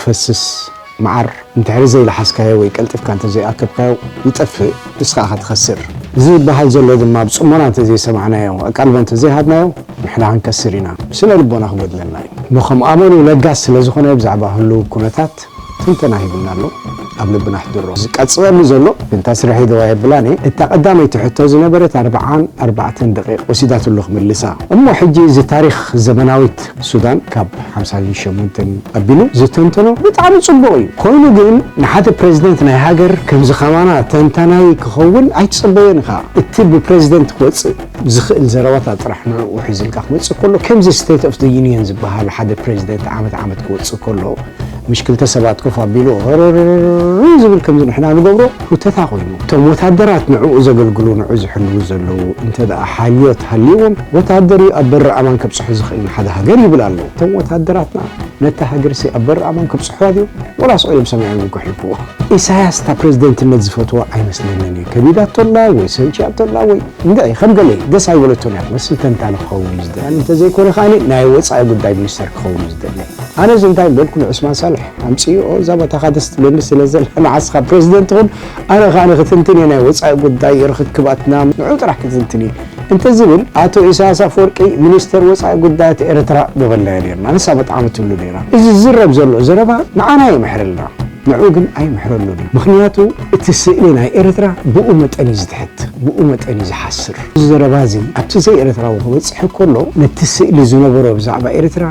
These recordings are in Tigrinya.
ፈስስ መዓር እንድሕሪ ዘይለሓስካዮ ወይ ቀልጢፍካ እንተዘይኣከብካዮ ይጠፍእ፣ ንስኻ ኢኻ ትኸስር። እዚ ዝበሃል ዘሎ ድማ ብጽሞና እንተዘይሰማዕናዮ፣ ኣቃልቦ እንተዘይሃብናዮ ንሕና ክንከስር ኢና። ስነ ልቦና ክጎድለና እዩ። እሞ ከም ኣመሉ ለጋስ ስለ ዝኾነ ብዛዕባ ህሉው ኩነታት ትንተና ሂቡና ኣሎ። ኣብ ልብና ኣሕድሮ። ዝቀጽለሉ ዘሎ እንታ ስርሐይ ደዋ የብላን እየ። እታ ቀዳመይቲ ሕቶ ዝነበረት ኣርብዓን ኣርባዕተን ደቂቕ ወሲዳትሉ ክምልሳ። እሞ ሕጂ እዚ ታሪኽ ዘመናዊት ሱዳን ካብ ሓምሳን ሸሞንተን ኣቢሉ ዝተንተኖ ብጣዕሚ ጽቡቕ እዩ። ኮይኑ ግን ንሓደ ፕሬዚደንት ናይ ሃገር ከምዚ ከማና ተንታናይ ክኸውን ኣይትጸበዮን ኢኻ። እቲ ብፕሬዚደንት ክወጽእ ዝኽእል ዘረባታት ጥራሕ ንዕኡ ሒዙልካ ክመጽእ ከሎ፣ ከምዚ ስቴት ኦፍ ዘ ዩኒየን ዝበሃል ሓደ ፕሬዚደንት ዓመት ዓመት ክወጽእ ከሎ፣ ምሽ ክልተ ሰባት ኮፍ ኣቢሉ ርርርርር ዝብል ከምዚ ንሕና ንገብሮ ሁተታ ኮይኑ፣ እቶም ወታደራት ንዕኡ ዘገልግሉ፣ ንዕኡ ዝሕልዉ ዘለዉ እንተ ደኣ ሓልዮት ሃልይዎም፣ ወታደር እዩ ኣብ በሪ ኣማን ከብጽሖ ዝኽእል ንሓደ ሃገር ይብል ኣሎ። እቶም ወታደራትና ነታ ሃገርሲ ኣብ በሪ ኣማን ከብጽሕዋ ድዮም? ወላ ስቕ ኢሎም ሰሚዖም ይጉሕልፍዎ። ኢሳያስ እታ ፕሬዝደንትነት ዝፈትዋ ኣይመስለንን እዩ። ከቢዳቶ ኣላ ወይ ሰልችያቶ ኣላ ወይ እንድዒ ከም ገለ ደስ ኣይበለቶን እያ ትመስል ተንታኒ ክኸውን እዩ ዝደሊ። እንተዘይኮነ ከኣ ናይ ወጻኢ ጉዳይ ሚኒስተር ክኸውን እዩ ዝደሊ። ኣነ እዚ እንታይ በልኩ ንዑስማን ሳልሕ ኣምጽእዮ፣ እዛ ቦታኻ ደስ ትብለኒ ስለ ዘላ ንዓስኻ ፕሬዝደንት ኹን፣ ኣነ ከኣ ንክትንትን እየ ናይ ወጻኢ ጉዳይ ርኽክባትና ንዑ ጥራሕ ክትንትን እዩ። እንተዝብል ኣቶ ኢሳያስ ኣፈወርቂ ሚኒስተር ወጻኢ ጉዳያት ኤርትራ ምበልናዮ ነርና። ንሳ መጥዓመትሉ ነይራ። እዚ ዝዝረብ ዘሎ ዘረባ ንዓና የምሕረልና፣ ንዑ ግን ኣይምሕረሉን እዩ። ምኽንያቱ እቲ ስእሊ ናይ ኤርትራ ብኡ መጠን እዩ ዝትሕት፣ ብኡ መጠን እዩ ዝሓስር። እዚ ዘረባ እዚ ኣብቲ ዘይኤርትራዊ ክበጽሕ ከሎ ነቲ ስእሊ ዝነበሮ ብዛዕባ ኤርትራ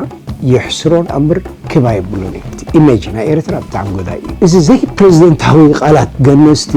የሕስሮ እምበር ክብ ኣየብሉን እዩ። እቲ ኢሜጅ ናይ ኤርትራ ብጣዕሚ ጎዳኢ እዩ። እዚ ዘይፕሬዝደንታዊ ቃላት ገነዝቲ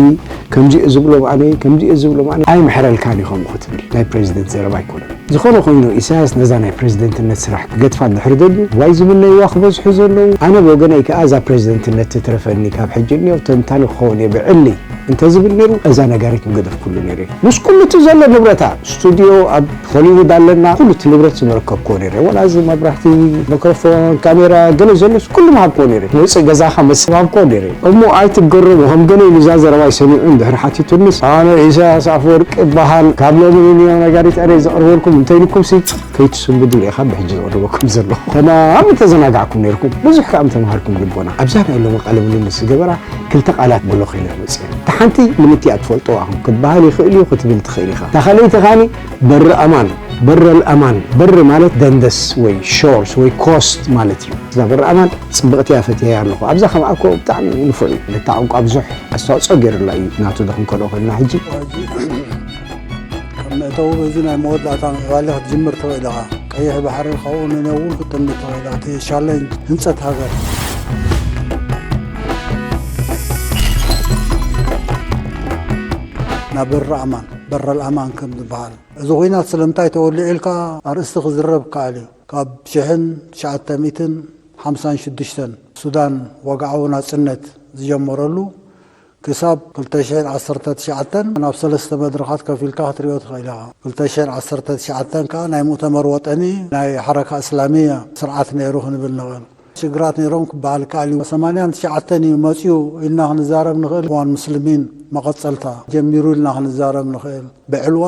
ከምዚ እየ ዝብሎም ኣነ፣ ከምዚ እየ ዝብሎም ኣነ ኣይምሕረልካን እዩ ከምኡ ክትብል። ናይ ፕሬዝደንት ዘረባ ኣይኮነን። ዝኾነ ኮይኑ ኢሳያስ ነዛ ናይ ፕሬዝደንትነት ስራሕ ክገድፋ እንድሕር ደልዩ ዋይ ዝምነይዋ ክበዝሑ ዘለዉ። ኣነ ብወገነይ ከኣ እዛ ፕሬዝደንትነት ትትረፈኒ ካብ ሕጂ እኒኦ ተንታኒ ክኸውን እየ ብዕሊ እንተዝብል ነይሩ እዛ ነጋሪት ምገደፍኩሉ ነይረ። ምስ ኩሉ እቲ ዘሎ ንብረታ ስቱድዮ ኣብ ሆሊውድ ኣለና፣ ኩሉ እቲ ንብረት ዝመረከብክዎ ነይረ። ወላ እዚ መብራህቲ፣ ማይክሮፎን፣ ካሜራ፣ ገለ ዘሎስ ኩሉ ምሃብክዎ ነይረ። መውፅእ ገዛኻ መስል ምሃብክዎ ነይረ። እሞ ኣይትገረሙ፣ ከም ገለ ኢሉ እዛ ዘረባይ ሰሚዑ እንድሕር ሓቲቱንስ፣ ኣነ ኢሳያስ ኣፈወርቂ እበሃል፣ ካብ ሎሚ ንንዮ ነጋሪት ኤረይ ዘቕርበልኩም እንተይልኩምሲ፣ ከይትስንብዱ ኢኻ ብሕጂ ዘቕርበኩም ዘለኹ። ተማም ምተዘናጋዕኩም ነይርኩም፣ ብዙሕ ከኣ ምተምሃርኩም ልቦና። ኣብዛ ናይ ሎሚ ቃለ ምልልስ ዝገበራ ክልተ ቃላት ብሎኽ ኢለ መጽየ። እታ ሓንቲ ንምንታይ እያ ትፈልጥዋ ኢኹም ክበሃል ይኽእል እዩ ክትብል ትኽእል ኢኻ። እታ ካልኣይቲ ኻኒ በሪ ኣማን፣ በረ ልኣማን፣ በሪ ማለት ደንደስ ወይ ሾርስ ወይ ኮስት ማለት እዩ። እዛ በሪ ኣማን ጽብቕቲ እያ ፈትየያ ኣለኹ። ኣብዛ ከም ኣኮ ብጣዕሚ ንፉዕ እዩ። ነታ ቋንቋ ብዙሕ ኣስተዋጽኦ ገይሩላ እዩ ናቱ ዶ ክንከልኦ ከለና ሕጂ። ካብ መእተዊ በዚ ናይ መወዳእታ ምዕባለ ክትጅምር ትኽእል ኢኻ። ቀይሕ ባሕሪ ካብኡ ንነው እውን ክትጥምት ትኽእል ኢኻ። እቲ ቻሌንጅ ህንጸት ሃገር። ናብ በሪ ኣማን፣ በረ ልኣማን ከም ዝበሃል። እዚ ኹናት ስለምንታይ ተወሊዑ ኢልካ ኣርእስቲ ክዝረብ ይከኣል እዩ። ካብ ሽሕን ትሽዓተ ሚእትን ሓምሳን ሽዱሽተን ሱዳን ወግዓዊ ናጽነት ዝጀመረሉ ክሳብ ክልተ ሽሕን ዓሰርተ ትሽዓተን ናብ ሰለስተ መድረኻት ከፊልካ ክትሪኦ ትኽእል ኢኻ። ክልተ ሽሕን ዓሰርተ ትሽዓተን ከኣ ናይ ሙእተመር ወጠኒ ናይ ሓረካ እስላሚያ ስርዓት ነይሩ ክንብል ንኽእል። ሽግራት ነይሮም ክበሃል ይከኣል እዩ። ሰማንያን ትሽዓተን እዩ መጺኡ ኢልና ክንዛረብ ንኽእል። እኽዋን ሙስሊሚን መቐጸልታ ጀሚሩ ኢልና ክንዛረብ ንኽእል። ብዕልዋ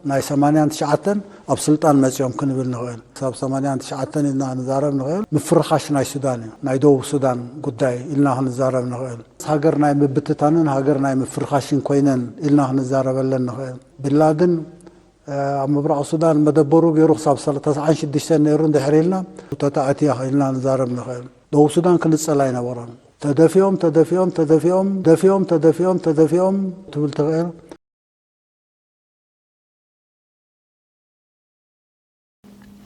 ናይ ሰማንያን ትሽዓተን ኣብ ስልጣን መጺኦም ክንብል ንኽእል። ክሳብ ሰማንያን ትሽዓተን ኢልና ክንዛረብ ንኽእል። ምፍርኻሽ ናይ ሱዳን እዩ፣ ናይ ደቡብ ሱዳን ጉዳይ ኢልና ክንዛረብ ንኽእል። ሃገር ናይ ምብትታንን ሃገር ናይ ምፍርኻሽን ኮይነን ኢልና ክንዛረበለን ንኽእል። ቢንላድን፣ እ፣ ኣብ ምብራቕ ሱዳን መደበሩ ገይሩ ክሳብ ሰለ-፣ ተስዓን ሽዱሽተን ነይሩ እንድሕር ኢልና፣ ተታኣቲ ኢልና ክንዛረብ ንኽእል። ደቡብ ሱዳን ክንጸል ኣይነበሮን። ተደፊኦም፣ ተደፊኦም፣ ተደፊኦም፣ ደፊኦም፣ ተደፊኦም፣ ተደፊኦም ትብል ትኽእል።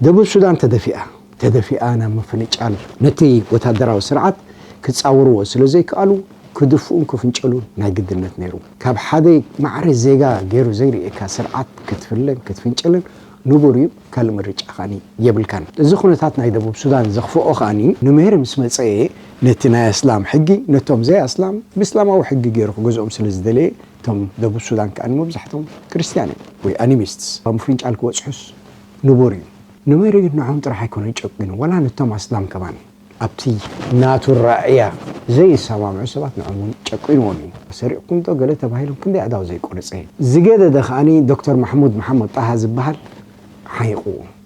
ደቡብ ሱዳን ተደፊኣ፣ ተደፊኣ ናብ ምፍንጫል ነቲ ወታደራዊ ስርዓት ክጻወርዎ ስለ ዘይከኣሉ፣ ክድፍኡን ክፍንጨሉን ናይ ግድነት ነይሩ። ካብ ሓደ ማዕረ ዜጋ ገይሩ ዘይርእየካ ስርዓት ክትፍለን ክትፍንጨልን ንቡር እዩ፣ ካልእ ምርጫ ከኣኒ የብልካን። እዚ ኩነታት ናይ ደቡብ ሱዳን ዘኽፍኦ ከኣኒ፣ ኑሜሪ ምስ መጸ ነቲ ናይ ኣስላም ሕጊ ነቶም ዘይ ኣስላም ብእስላማዊ ሕጊ ገይሩ ክገዝኦም ስለ ዝደለየ፣ እቶም ደቡብ ሱዳን ከኣ መብዛሕቶም ክርስትያን እዮም ወይ ኣኒሚስትስ። ኣብ ምፍንጫል ክበጽሑስ ንቡር እዩ። ኑሜሪ ግን ንዖም ጥራሕ ኣይኮነን ጨቂኑ፣ ዋላ ነቶም ኣስላም ከማን ኣብቲ ናቱ ራእያ ዘይሰማምዑ ሰባት ንዖም እውን ጨቂንዎም እዩ። ሰሪቕኩም ዶ ገለ ተባሂሎም ክንደይ ኣእዳው ዘይቆረጸ እዩ። ዝገደደ ከኣኒ ዶክተር ማሕሙድ መሓመድ ጣሃ ዝበሃል ሓይቑ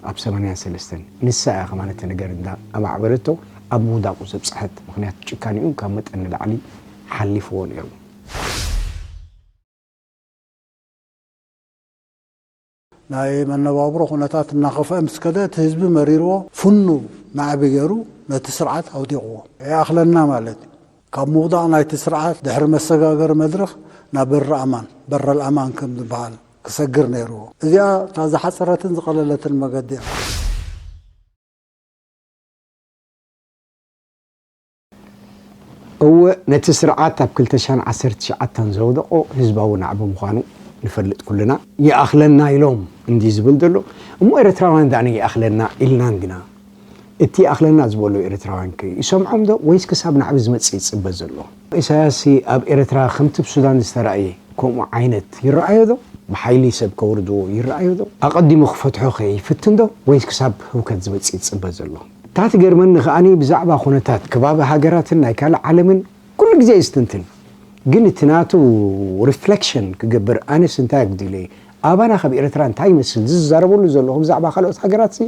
ኣብ ሰማንያን ሰለስተን። ንሳ እያ ከማን እቲ ነገር እንዳ ኣማዕበለቶ። ኣብ ምውዳቑ ዘብጽሐት። ምኽንያቱ ጭካኔኡ ካብ መጠን ንላዕሊ ሓሊፍዎ ነይሩ። ናይ መነባብሮ ኩነታት እናኸፍአ ምስ ከደ፣ እቲ ህዝቢ መሪርዎ፣ ፍኑ ናዕቢ ገይሩ ነቲ ስርዓት ኣውዲቕዎ። ይኣኽለና ማለት እዩ። ካብ ምውዳቕ ናይቲ ስርዓት ድሕሪ መሰጋገሪ መድረኽ ናብ በሪ ኣማን፣ በረል ኣማን ከም ዝበሃል ክሰግር ነይርዎ። እዚኣ እታ ዝሓጸረትን ዝቐለለትን መገዲ እያ። እወ፣ ነቲ ስርዓት ኣብ ክልተ ሽሕን ዓሰርተ ትሽዓተን ዘውደቖ ህዝባዊ ናዕቢ ምዃኑ ንፈልጥ ኩልና። ይኣኽለና ኢሎም እንዲ ዝብል ዘሎ፣ እሞ ኤርትራውያን ዳኣ ይኣኽለና ኢልና እንዲና? እቲ ይኣኽለና ዝበሎ ኤርትራውያን ከ ይሰምዖም ዶ ወይስ ክሳብ ናዕቢ ዝመጽእ ይጽበ ዘሎ? ኢሳያስ ኣብ ኤርትራ ከምቲ ኣብ ሱዳን ዝተራእየ ከምኡ ዓይነት ይረኣዮ ዶ? ብሓይሊ ሰብ ከውርድዎ ይረኣዮ ዶ? ኣቐዲሙ ክፈትሖ ከ ይፍትን ዶ ወይስ ክሳብ ህውከት ዝመጽእ ይጽበ ዘሎ? እታ ትገርመኒ ከኣኒ ብዛዕባ ኩነታት ከባቢ ሃገራትን ናይ ካልእ ዓለምን ኩሉ ግዜ ይስትንትን። ግን እቲ ናቱ ሪፍሌክሽን ክገብር ኣነስ እንታይ ኣጉዲለ? ኣባና ካብ ኤርትራ እንታይ ይመስል? ዝዛረበሉ ዘለኹ ብዛዕባ ካልኦት ሃገራትሲ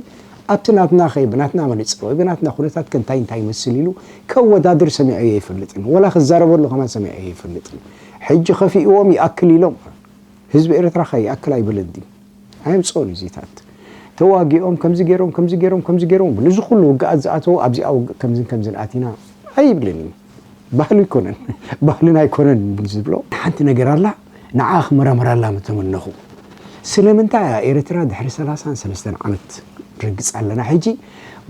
ኣብቲ ናትና ኸ ብናትና መነጽር ወይ ብናትና ኩነታት ከ እንታይ እንታይ ይመስል ኢሉ ከወዳድር ሰሚዐዮ ኣይፈልጥን። ወላ ክዛረበሉ ከማን ሰሚዐዮ ኣይፈልጥን። ሕጂ ከፊእዎም ይኣክል ኢሎም። ህዝቢ ኤርትራ ከ ይኣክል ኣይበለን ድዩ? ኣየምጽኦን እዩ ዜታት። ተዋጊኦም ከምዚ ገይሮም፣ ከምዚ ገይሮም፣ ከምዚ ገይሮም ብሉ። እዚ ኩሉ ውግኣት ዝኣተዉ ኣብዚኣ ውግእ ከምዝን ከምዝን ኣቲና ኣይብልን እዩ። ባህሉ ኣይኮነን። ባህልና ኣይኮነን ዝብሎ። ሓንቲ ነገር ኣላ፣ ንዓ ክመራመራላ ምተመነኹ። ስለምንታይ እያ ኤርትራ ድሕሪ ሰላሳን ሰለስተን ዓመት ርግጽ ኣለና? ሕጂ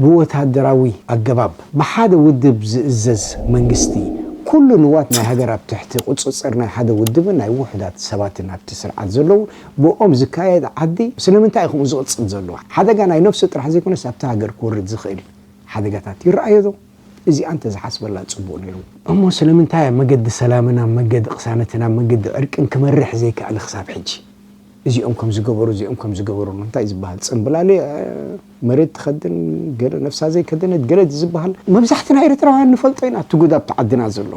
ብወታደራዊ ኣገባብ ብሓደ ውድብ ዝእዘዝ መንግስቲ፣ ኩሉ ንዋት ናይ ሃገር ኣብ ትሕቲ ቁጽጽር ናይ ሓደ ውድብን ናይ ውሑዳት ሰባትን ኣብቲ ስርዓት ዘለዉ፣ ብኦም ዝካየድ ዓዲ ስለምንታይ እዩ ከምኡ ዝቕጽል ዘሎ? ሓደጋ ናይ ነፍሱ ጥራሕ ዘይኮነስ ኣብቲ ሃገር ክወርድ ዝኽእል ሓደጋታት ይረኣዮ ዶ? እዚኣ እንተዝሓስበላ ጽቡቕ ነይሩ። እሞ ስለምንታይ ኣብ መገዲ ሰላምን ኣብ መገዲ ቅሳነትን ኣብ መገዲ ዕርቅን ክመርሕ ዘይከኣለ ክሳብ ሕጂ? እዚኦም ከም ዝገበሩ፣ እዚኦም ከም ዝገበሩ፣ እንታይ ዝበሃል ጽምብላሌ፣ እ፣ መሬት ትኸድን፣ ገለ ነፍሳ ዘይከደነት፣ ገለ ዝበሃል መብዛሕትና ኤርትራውያን ንፈልጦ ኢና፣ እቲ ጉድ ኣብቲ ዓድና ዘሎ።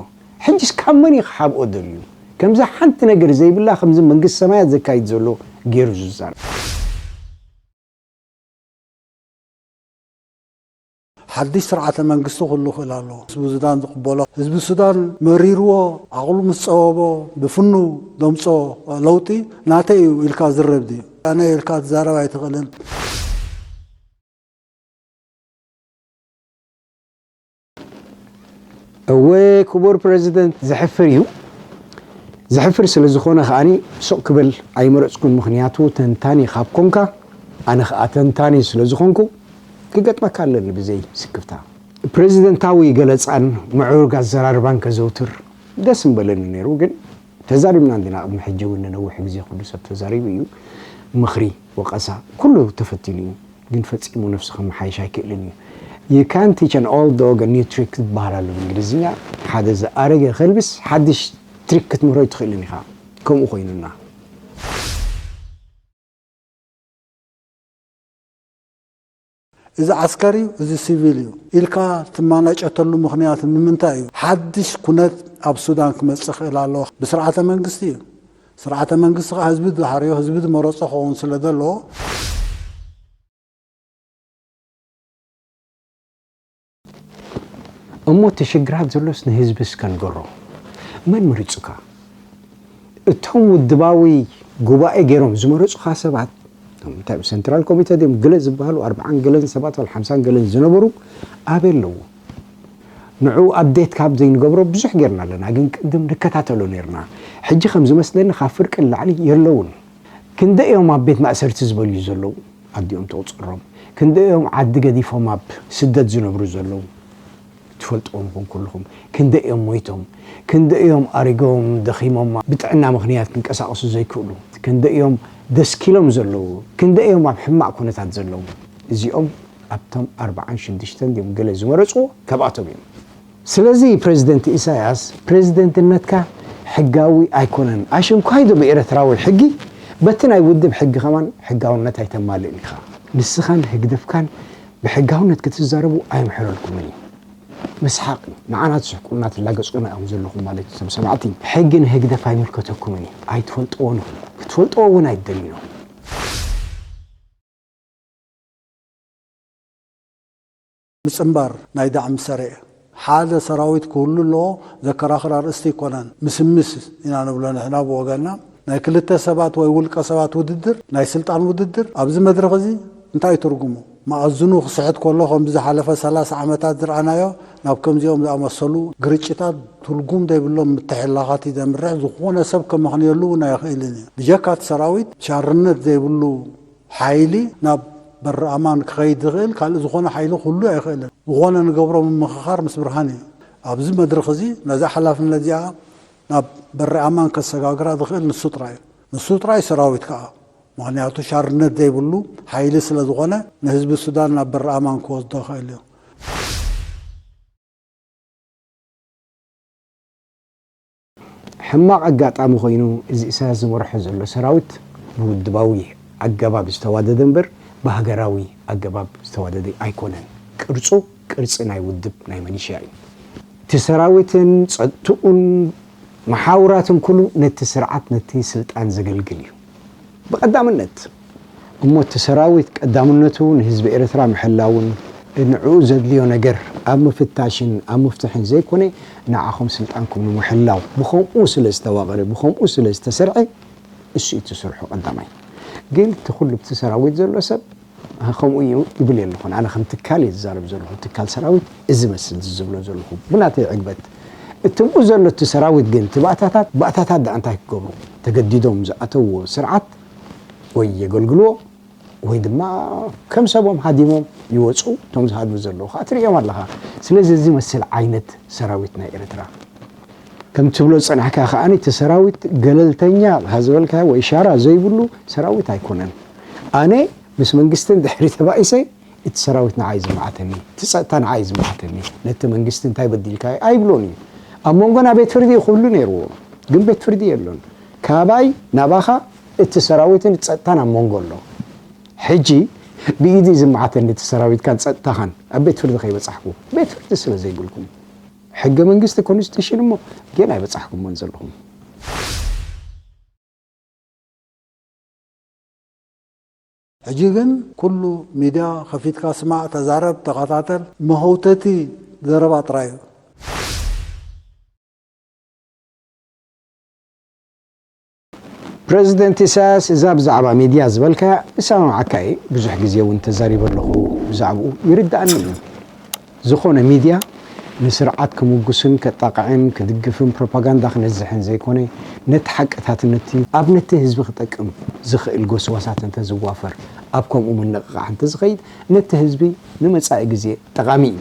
ሕጂስ ካብ መን እዩ ክሓብኦ ደልዩ? ከምዛ ሓንቲ ነገር ዘይብላ፣ ከምዚ መንግስቲ ሰማያት ዘካይድ ዘሎ ገይሩ ዝዛረብ። ሓድሽ ስርዓተ መንግስቲ ክህሉ ክእል ኣለዎ። ህዝቢ ሱዳን ዝቕበሎ፣ ህዝቢ ሱዳን መሪርዎ፣ ዓቕሉ ምስ ጸበቦ፣ ብፍኑ ዘምጾ ለውጢ ናተይ እዩ ኢልካ ዝረብ ድዩ? ኣነ ኢልካ ትዛረብ ኣይትኽእልን። እወ፣ ክቡር ፕረዚደንት፣ ዘሕፍር እዩ። ዘሕፍር ስለ ዝኾነ ከኣኒ ስቕ ክብል ኣይመረጽኩን። ምኽንያቱ ተንታኒ ካብ ኮንካ፣ ኣነ ኸኣ ተንታኒ ስለ ዝኾንኩ፣ ክገጥመካ ኣለኒ ብዘይ ስክፍታ። ፕረዚደንታዊ ገለጻን ምዕሩግ ኣዘራርባን ከዘውትር ደስ ምበለኒ ነይሩ፣ ግን ተዛሪብና እንዲና። ቅድሚ ሕጂ እውን ንነዊሕ ግዜ ኩሉ ሰብ ተዛሪቡ እዩ። ምኽሪ፣ ወቐሳ፣ ኩሉ ተፈቲኑ እዩ። ግን ፈጺሙ ነፍሱ ከመሓይሽ ኣይክእልን እዩ። You can't teach an old dog a new trick ዝበሃል ኣሎ ብእንግሊዝኛ። ሓደ ዝኣረገ ከልብስ ሓድሽ ትሪክ ክትምህሮ ኣይትኽእልን ኢኻ። ከምኡ ኮይኑና። እዚ ዓስከር እዩ፣ እዚ ሲቪል እዩ ኢልካ ትማናጨተሉ ምኽንያት ንምንታይ እዩ? ሓድሽ ኩነት ኣብ ሱዳን ክመጽእ ክእል ኣለዎ። ብስርዓተ መንግስቲ እዩ። ስርዓተ መንግስቲ ከዓ ህዝቢ ዝሃርዮ፣ ህዝቢ ዝመረጾ ክኸውን ስለ ዘለዎ፣ እሞ እቲ ሽግራት ዘሎስ ንህዝቢ እስከ ንገሮ። መን መሪጹካ? እቶም ውድባዊ ጉባኤ ገይሮም ዝመረጹኻ ሰባት፣ እንታይ፣ ሰንትራል ኮሚተ ድዮም ገለ ዝበሃሉ፣ ኣርብዓን ገለን ሰባት፣ ወላ ሓምሳን ገለን ዝነበሩ ኣበይ ኣለዉ? ንዑ ኣፕዴት ካብ ዘይንገብሮ ብዙሕ ጌርና ኣለና፣ ግን ቅድም ንከታተሎ ኔርና። ሕጂ ከም ዝመስለኒ ካብ ፍርቂ ንላዕሊ የለውን። ክንደይ እዮም ኣብ ቤት ማእሰርቲ ዝበልዩ ዘለዉ? ኣዲኦም ትቑጽሮም። ክንደይ እዮም ዓዲ ገዲፎም ኣብ ስደት ዝነብሩ ዘለዉ? ትፈልጥዎም ኮን ኩልኹም። ክንደይ እዮም ሞይቶም? ክንደይ እዮም ኣሪጎም፣ ደኺሞም፣ ብጥዕና ምኽንያት ክንቀሳቐሱ ዘይክእሉ? ክንደይ እዮም ደስኪሎም ዘለዉ? ክንደይ እዮም ኣብ ሕማቕ ኩነታት ዘለዉ? እዚኦም ኣብቶም ኣርብዓን ሽዱሽተን ድዮም ገለ ዝመረጽዎ? ካብኣቶም እዮም። ስለዚ ፕረዚደንት ኢሳያስ፣ ፕረዚደንትነትካ ሕጋዊ ኣይኮነን። ኣሽንኳይ ዶ ብኤርትራዊ ሕጊ፣ በቲ ናይ ውድብ ሕጊ ከማን ሕጋውነት ኣይተማልእን ኢኻ። ንስኻን ህግደፍካን ብሕጋውነት ክትዛረቡ ኣየምሕረልኩምን እዩ። ምስሓቕ እዩ። ንዓና ትስሕቁና ትላገጹና ኢኹም ዘለኹም ማለት እዩ። ሰብ ሰማዕቲ፣ ሕጊ ንህግደፍ ኣይምልከተኩምን እዩ። ኣይትፈልጥዎን ኢኹም። ክትፈልጥዎ እውን ኣይትደልዩን ኢኹም። ምጽንባር ናይ ዳዕሚ ሰሪዕ ሓደ ሰራዊት ክህሉ ኣለዎ ዘከራኽር ኣርእስቲ ኣይኮነን። ምስምስ ኢና ንብሎ ንሕና ብወገንና። ናይ ክልተ ሰባት ወይ ውልቀ ሰባት ውድድር፣ ናይ ስልጣን ውድድር ኣብዚ መድረኽ እዚ እንታይ እዩ ትርጉሙ? መኣዝኑ ክስሕት ከሎ ከም ብዝሓለፈ ሰላሳ ዓመታት ዝረኣናዮ ናብ ከምዚኦም ዝኣመሰሉ ግርጭታት ትርጉም ዘይብሎም ምትሕልላኻት እዩ ዘምርሕ። ዝኾነ ሰብ ከመኽንየሉ እውን ኣይኽእልን እዩ። ብጀካ እቲ ሰራዊት ሻርነት ዘይብሉ ሓይሊ ናብ በሪ ኣማን ክኸይድ ዝኽእል ካልእ ዝኾነ ሓይሊ ክህሉ ኣይኽእልን። ዝኾነ ንገብሮ ምምኽኻር ምስ ብርሃን እዩ። ኣብዚ መድረኽ እዚ ነዛ ሓላፍነት እዚኣ ናብ በሪ ኣማን ከሰጋግራ ዝኽእል ንሱ ጥራይ እዩ። ንሱ ጥራይ ሰራዊት ከኣ። ምኽንያቱ ሻርነት ዘይብሉ ሓይሊ ስለ ዝኾነ ንህዝቢ ሱዳን ናብ በሪ ኣማን ክወስዶ ይኽእል እዩ። ሕማቕ ኣጋጣሚ ኮይኑ እዚ ኢሳያስ ዝመርሖ ዘሎ ሰራዊት ብውድባዊ ኣገባብ ዝተዋደደ እምበር ብሃገራዊ ኣገባብ ዝተዋደደ ኣይኮነን። ቅርጹ ቅርጺ ናይ ውድብ ናይ መሊሽያ እዩ። እቲ ሰራዊትን ጸጥትኡን መሓውራትን ኩሉ ነቲ ስርዓት ነቲ ስልጣን ዘገልግል እዩ። ብቐዳምነት እሞ እቲ ሰራዊት ቀዳምነቱ ንህዝቢ ኤርትራ ምሕላውን ንዕኡ ዘድልዮ ነገር ኣብ ምፍታሽን ኣብ ምፍትሕን ዘይኮነ ንዓኹም ስልጣንኩም ንምሕላው ብኸምኡ ስለ ዝተዋቐረ ብኸምኡ ስለ ዝተሰርዐ እሱ እዩ እቲ ስርሑ ቀዳማይ። ግን እቲ ኩሉ ብቲ ሰራዊት ዘሎ ሰብ ከምኡ እዩ ይብል የለኹን። ኣነ ከም ትካል እየ ዝዛረብ ዘለኹ፣ ትካል ሰራዊት እዚ መስል ዝብሎ ዘለኹ ብናተይ ዕግበት። እቲ ብኡ ዘሎ እቲ ሰራዊት ግን እቲ ባእታታት ባእታታት ደኣ እንታይ ክገብሩ ተገዲዶም ዝኣተውዎ ስርዓት ወይ የገልግልዎ ወይ ድማ ከም ሰቦም ሃዲሞም ይወፁ። እቶም ዝሃድሙ ዘለዉ ከዓ ትሪኦም ኣለኻ። ስለዚ እዚ መስል ዓይነት ሰራዊት ናይ ኤርትራ ከም ትብሎ ዝፀናሕካ ከዓኒ እቲ ሰራዊት ገለልተኛ ዝበልካ ወይ ሻራ ዘይብሉ ሰራዊት ኣይኮነን። ኣነ ምስ መንግስትን ድሕሪ ተባኢሰ እቲ ሰራዊት ንዓይ ዝመዓተኒ፣ እቲ ፀጥታ ንዓይ ዝመዓተኒ፣ ነቲ መንግስቲ እንታይ በዲልካ ኣይብሎን እዩ። ኣብ መንጎና ቤት ፍርዲ ክህሉ ነይርዎ፣ ግን ቤት ፍርዲ የሎን። ካባይ ናባኻ እቲ ሰራዊትን ፀጥታን ኣብ መንጎ ኣሎ። ሕጂ ብኢዲ ዝመዓተኒ እቲ ሰራዊትካን ፀጥታኻን ኣብ ቤት ፍርዲ ከይበፃሕኩ፣ ቤት ፍርዲ ስለ ዘይብልኩም ሕገ መንግስቲ ኮንስቲቱሽን እሞ ጌና ኣይበፃሕኩሞን ዘለኹም። ሕጂ ግን ኩሉ ሚድያ ከፊትካ ስማዕ፣ ተዛረብ፣ ተኸታተል፣ መኸውተቲ ዘረባ ጥራይ እዩ። ፕረዚደንት ኢሳያስ እዛ ብዛዕባ ሚድያ ዝበልካያ እሰማምዓካ እየ። ብዙሕ ግዜ እውን ተዛሪበ ኣለኹ ብዛዕባኡ፣ ይርድኣኒ እዩ። ዝኾነ ሚድያ ንስርዓት ክምጉስን ከጣቕዕን ክድግፍን ፕሮፓጋንዳ ክነዝሕን ዘይኮነ፣ ነቲ ሓቅታት ነቲ ኣብ ነቲ ህዝቢ ክጠቅም ዝኽእል ጎስዋሳት እንተዝዋፈር፣ ኣብ ከምኡ ምንቕቓሕ እንተዝኸይድ ነቲ ህዝቢ ንመጻኢ ግዜ ጠቓሚ እዩ።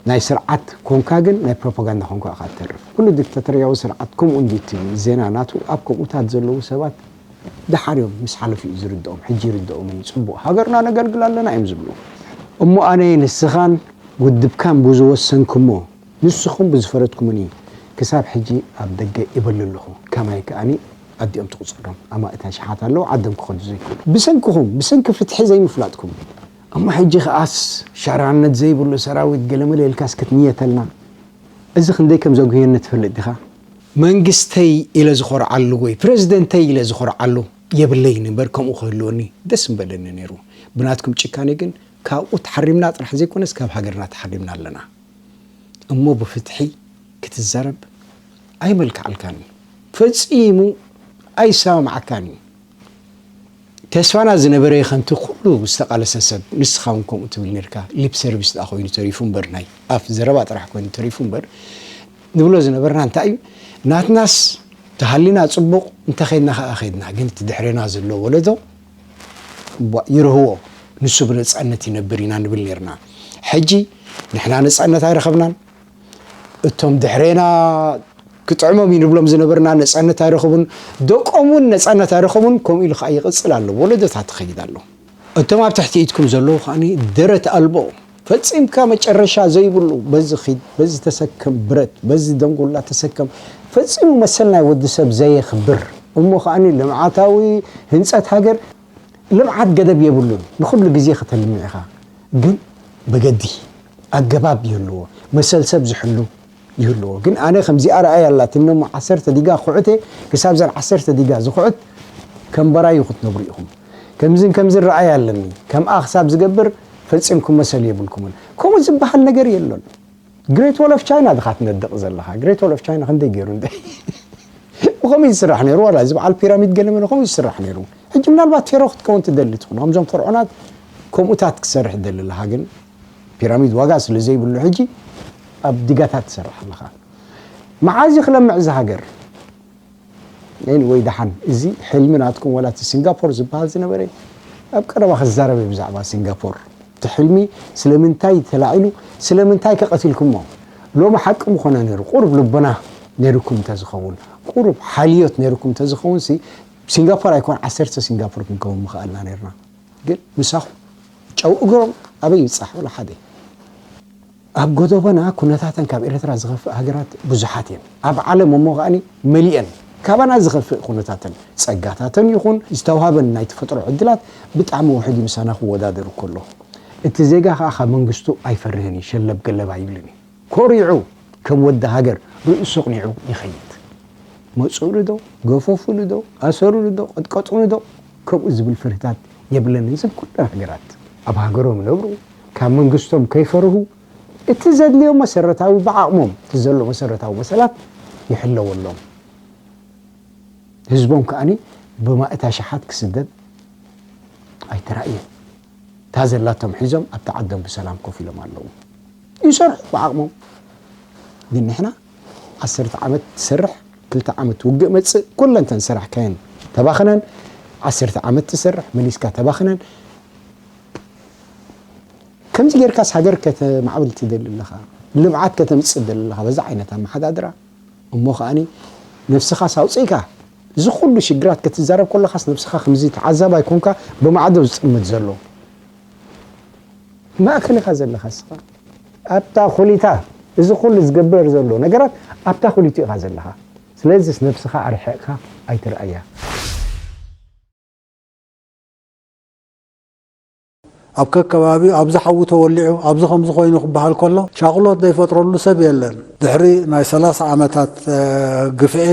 ናይ ስርዓት ኮንካ ግን ናይ ፕሮፓጋንዳ ኮንካ ኢኻ ትተርፍ። ኩሉ ዲክታተርያዊ ስርዓት ከምኡ እንድዩ እቲ ዜና ናቱ ኣብ ከምኡታት ዘለዉ ሰባት ደሓር እዮም ምስ ሓለፉ እዩ ዝርድኦም። ሕጂ ይርድኦም እዩ። ጽቡቕ ሃገርና ነገልግል ኣለና እዮም ዝብሉ። እሞ ኣነ ንስኻን ውድብካን ብዝወሰንኩሞ ንስኹም ብዝፈረድኩምኒ ክሳብ ሕጂ ኣብ ደገ ይበሊ ኣለኹ። ከማይ ከኣኒ ኣዲኦም ትቑጸሮም ኣማእት ኣሽሓት ኣለዉ ዓዶም ክኸዱ ዘይክእሉ ብሰንክኹም ብሰንኪ ፍትሒ ዘይምፍላጥኩም። እሞ ሕጂ ከኣስ ሻራነት ዘይብሉ ሰራዊት ገለመለ ኢልካስ ክትንየተልና እዚ ክንደይ ከም ዘጉህየኒ ትፈልጥ ዲኻ? መንግስተይ ኢለ ዝኾርዓሉ ወይ ፕረዚደንተይ ኢለ ዝኾርዓሉ የብለይን እምበር ከምኡ ክህልወኒ ደስ ምበለኒ ነይሩ። ብናትኩም ጭካኔ ግን ካብኡ ተሓሪምና ጥራሕ ዘይኮነስ ካብ ሃገርና ተሓሪምና ኣለና። እሞ ብፍትሒ ክትዛረብ ኣይመልክዓልካን እዩ። ፈጺሙ ኣይሰማምዓካን እዩ። ተስፋና ዝነበረ ከምቲ ኩሉ ዝተቓለሰ ሰብ ንስኻ እውን ከምኡ ትብል ነርካ። ሊፕ ሰርቪስ ደኣ ኮይኑ ተሪፉ እምበር ናይ ኣፍ ዘረባ ጥራሕ ኮይኑ ተሪፉ እምበር ንብሎ ዝነበርና እንታይ እዩ ናትናስ ተሃሊና ጽቡቕ እንተኸድና ከኣ ኸድና ግን እቲ ድሕሬና ዘሎ ወለዶ ይርህዎ ንሱ ብነጻነት ይነብር ኢና ንብል ነርና። ሕጂ ንሕና ነጻነት ኣይረኸብናን እቶም ድሕሬና ክጥዕሞም እዩ ንብሎም ዝነበርና ነጻነት ኣይረኸቡን፣ ደቆም እውን ነጻነት ኣይረኸቡን። ከምኡ ኢሉ ከዓ ይቕጽል ኣሎ፣ ወለዶታት ይኸይድ ኣሎ። እቶም ኣብ ትሕቲ ኢድኩም ዘለዉ ከዓኒ ደረት ኣልቦ ፈጺምካ መጨረሻ ዘይብሉ በዚ ኺድ በዚ ተሰከም ብረት በዚ ደንጉላ ተሰከም ፈጺሙ መሰል ናይ ወዲ ሰብ ዘየኽብር እሞ ከዓኒ ልምዓታዊ ህንጸት ሃገር ልምዓት ገደብ የብሉን። ንኹሉ ግዜ ከተልምዕ ኢኻ፣ ግን ብገዲ ኣገባብ ይህልዎ፣ መሰል ሰብ ዝሕሉ ይህልዎ። ግን ኣነ ከምዚኣ ረኣይ ኣላትኒ እሞ ዓሰርተ ዲጋ ኩዕቴ ክሳብ ዘን ዓሰርተ ዲጋ ዝኹዕት ከም በራዩ ክትነብሩ ኢኹም። ከምዝን ከምዝን ረኣይ ኣለኒ ከምኣ ክሳብ ዝገብር ፈጺምኩም መሰል የብልኩምን። ከምኡ ዝበሃል ነገር የሎን። ግሬት ዎል ኦፍ ቻይና ድኻ ትነድቕ ዘለኻ? ግሬት ዎል ኦፍ ቻይና ክንደይ ገይሩ እንደ ብኸምኡ ይስራሕ ነይሩ። ዋላ እዚ በዓል ፒራሚድ ገለ መለ ከምኡ ይስራሕ ነይሩ። ሕጂ ምናልባት ቴሮ ክትከውን ትደሊ ትኹን፣ ከምዞም ፈርዖናት ከምኡታት ክትሰርሕ ትደሊ ኣለኻ። ግን ፒራሚድ ዋጋ ስለ ዘይብሉ ሕጂ ኣብ ዲጋታት ትሰርሕ ኣለኻ። መዓዝ እዩ ክለምዕ እዚ ሃገር? ኤኒወይ፣ ደሓን፣ እዚ ሕልሚ ናትኩም፣ ዋላ እቲ ሲንጋፖር ዝበሃል ዝነበረ፣ ኣብ ቀረባ ክዛረብ እየ ብዛዕባ ሲንጋፖር። እቲ ሕልሚ ስለምንታይ ተላዒሉ፣ ስለምንታይ ከ ቀቲልኩሞ? ሎሚ ሓቂ ምኾነ ነይሩ። ቁሩብ ልቦና ነይሩኩም እንተዝኸውን፣ ቁሩብ ሓልዮት ነይሩኩም እንተዝኸውን ሲ፣ ሲንጋፖር ኣይኮን፣ ዓሰርተ ሲንጋፖር ክንከውን ምኽኣልና ነይርና። ግን ምሳኹም ጨው እግሮም ኣበይ ይብጻሕ? ወላ ሓደ። ኣብ ጎደቦና ኩነታተን ካብ ኤርትራ ዝኸፍእ ሃገራት ብዙሓት እየን። ኣብ ዓለም እሞ ከኣኒ መሊአን። ካባና ዝኸፍእ ኩነታተን፣ ጸጋታተን ይኹን ዝተዋሃበን ናይ ተፈጥሮ ዕድላት ብጣዕሚ ውሑድ እዩ ምሳና ክወዳደር ከሎ። እቲ ዜጋ ከኣ ካብ መንግስቱ ኣይፈርህን እዩ፣ ሸለብ ገለብ ኣይብልን እዩ። ኮሪዑ ከም ወዲ ሃገር ርእሱ ኣቕኒዑ ይኸይድ። መጽኡሉ ዶ፣ ገፈፉሉ ዶ፣ ኣሰሩሉ ዶ፣ ቀጥቀጡሉ ዶ፣ ከምኡ ዝብል ፍርህታት የብለንን። እዘን ኩለን ሃገራት ኣብ ሃገሮም ይነብሩ፣ ካብ መንግስቶም ከይፈርሁ፣ እቲ ዘድልዮም መሰረታዊ፣ ብዓቕሞም እቲ ዘሎ መሰረታዊ መሰላት ይሕለወሎም። ህዝቦም ከኣኒ ብማእት ኣሽሓት ክስደድ ኣይተራእየን። እታ ዘላቶም ሒዞም ኣብታ ዓዶም ብሰላም ኮፍ ኢሎም ኣለዉ። ይሰርሑ ብዓቕሞም። ግን ንሕና ዓሰርተ ዓመት ትሰርሕ፣ ክልተ ዓመት ውግእ መጽእ፣ ኩለን እተን ዝሰራሕካየን ተባኽነን፣ ዓሰርተ ዓመት ትሰርሕ፣ መሊስካ ተባኽነን። ከምዚ ጌርካስ ሃገር ከተማዕብል ትደሊ ኣለኻ፣ ልምዓት ከተምጽእ ትደሊ ኣለኻ፣ በዛ ዓይነት ኣመሓዳድራ። እሞ ከኣኒ ነብስኻስ ኣውጺእካ፣ እዚ ኩሉ ሽግራት ክትዛረብ ከለኻስ ነብስኻ ከምዚ ተዓዛባይ ኮንካ ብማዕዶ ዝጥምት ዘሎ ማእከል ኢኻ ዘለኻ እስኻ። ኣብታ ኩሊታ እዚ ኩሉ ዝገብር ዘሎ ነገራት ኣብታ ኩሊቱ ኢኻ ዘለኻ። ስለዚስ ነብስኻ ኣርሒቕካ ኣይትርኣያ። ኣብ ከከባቢኡ ኣብዚ ሓዊ ተወሊዑ፣ ኣብዚ ከምዚ ኮይኑ ክበሃል ከሎ፣ ሻቕሎት ዘይፈጥረሉ ሰብ የለን። ድሕሪ ናይ ሰላሳ ዓመታት፣ እ፣ ግፍዒ፣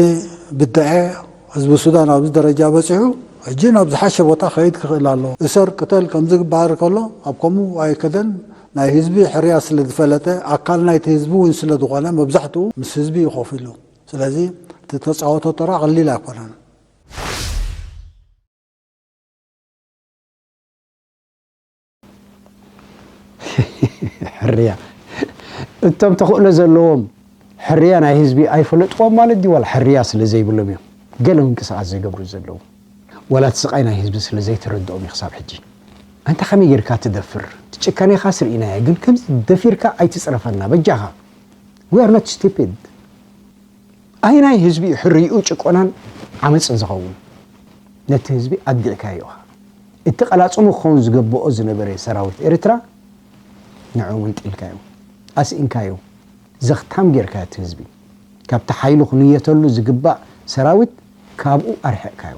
ብድዐ፣ ህዝቢ ሱዳን ኣብዚ ደረጃ በጺሑ፣ ሕጂ ናብ ዝሓሸ ቦታ ክኸይድ ክኽእል ኣለዎ። እሰር፣ ቅተል ከምዚ ክበሃል ከሎ፣ ኣብ ከምኡ ኣይከደን። ናይ ህዝቢ ሕርያ ስለ ዝፈለጠ፣ ኣካል ናይቲ ህዝቢ እውን ስለ ዝኾነ፣ መብዛሕትኡ ምስ ህዝቢ እዩ ኮፍ ኢሉ። ስለዚ፣ እቲ ተጻወቶ ተራ ቀሊል ኣይኮነን። ሕርያ። እቶም ተኽእሎ ዘለዎም ሕርያ ናይ ህዝቢ ኣይፈለጥዎም ማለት ድዩ? ዋላ ሕርያ ስለ ዘይብሎም እዮም ገለ ምንቅስቓስ ዝገብሩ ዘለዉ? ዋላ እቲ ስቓይ ናይ ህዝቢ ስለ ዘይተረድኦም እዩ ክሳብ ሕጂ? ኣንታ ከመይ ጌርካ ትደፍር? እቲ ጭካኔኻስ ርኢናዮ፣ ግን ከምዚ ደፊርካ ኣይትጽረፈና በጃኻ። We are not stupid። ኣየናይ ህዝቢ እዩ ሕርይኡ ጭቆናን ዓመጽን ዝኸውን? ነቲ ህዝቢ ኣግዲዕካዮ ኢኻ። እቲ ቀላጽሙ ክኸውን ዝገብኦ ዝነበረ ሰራዊት ኤርትራ ንዑ መንጢልካዮ፣ ኣስኢንካዮ፣ ዘኽታም ጌርካዮ እቲ ህዝቢ። ካብቲ ሓይሉ ክንየተሉ ዝግባእ ሰራዊት ካብኡ ኣርሒቕካዮ።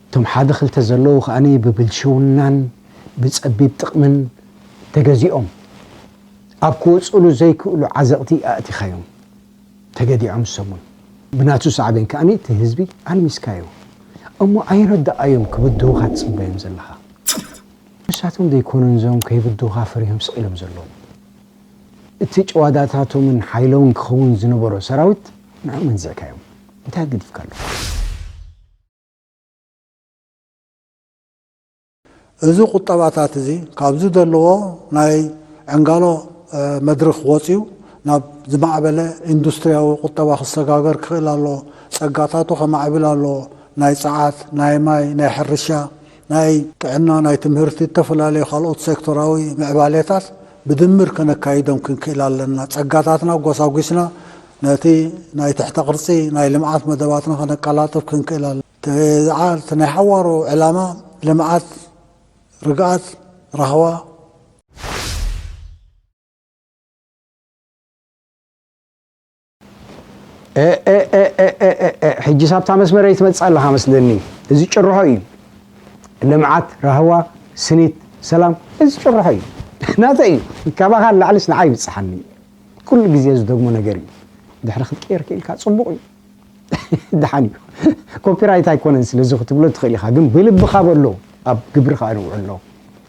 እቶም ሓደ ክልተ ዘለዉ ከኣኒ ብብልሽውናን ብጸቢብ ጥቕምን ተገዚኦም ኣብ ክወጽእሉ ዘይክእሉ ዓዘቕቲ ኣእቲኻዮም። ተገዲዖም ዝሰሙን ብናቱ ሳዕቤን ከኣኒ እቲ ህዝቢ ኣልሚስካዮ። እሞ ኣይረዳኣዮም ክብድሁኻ ትጽበዮም ዘለኻ። ንሳቶም ዘይኮኑን እዞም ከይብድሁኻ ፈሪሆም ስቕ ኢሎም ዘለዉ። እቲ ጭዋዳታቶምን ሓይሎምን ክኸውን ዝነበሮ ሰራዊት ንዑ መንዚዕካዮም። እንታይ ገዲፍካ ኣሎ? እዚ ቁጠባታት እዚ ካብዚ ዘለዎ ናይ ዕንጋሎ፣ እ፣ መድረኽ ወፂኡ ናብ ዝማዕበለ ኢንዱስትሪያዊ ቁጠባ ክሰጋገር ክኽእል ኣለዎ። ጸጋታቱ ከማዕብል ኣለዎ። ናይ ጸዓት፣ ናይ ማይ፣ ናይ ሕርሻ፣ ናይ ጥዕና፣ ናይ ትምህርቲ፣ ዝተፈላለዩ ካልኦት ሴክቶራዊ ምዕባሌታት ብድምር ከነካይዶም ክንክእል ኣለና። ጸጋታትና ጎሳጒስና ነቲ ናይ ትሕተ ቅርጺ ናይ ልምዓት መደባትና ከነቀላጥፍ ክንክእል ኣለና። እቲ ዝዓ-፣ እቲ ናይ ሓዋሩ ዕላማ ልምዓት፣ ርግኣት፣ ራህዋ። እ፣ እ፣ እ፣ ሕጂ ሳብታ መስመረይ ትመጽእ ኣለኻ መስለኒ። እዚ ጭርሖ እዩ። ልምዓት፣ ራህዋ፣ ስኒት፣ ሰላም፣ እዚ ጭርሖ እዩ። ናተይ እዩ። ካባኻ ንላዕሊስ ንዓይ ይብጽሓኒ። ኩሉ ግዜ ዝደግሞ ነገር እዩ። ድሕሪ ክትቅየር ክኢልካ ጽቡቕ እዩ። ደሓን እዩ። ኮፒራይት ኣይኮነን፣ ስለዚ ክትብሎ ትኽእል ኢኻ፣ ግን ብልብኻ በሎ፣ ኣብ ግብሪ ከኣ ንውዕሎ።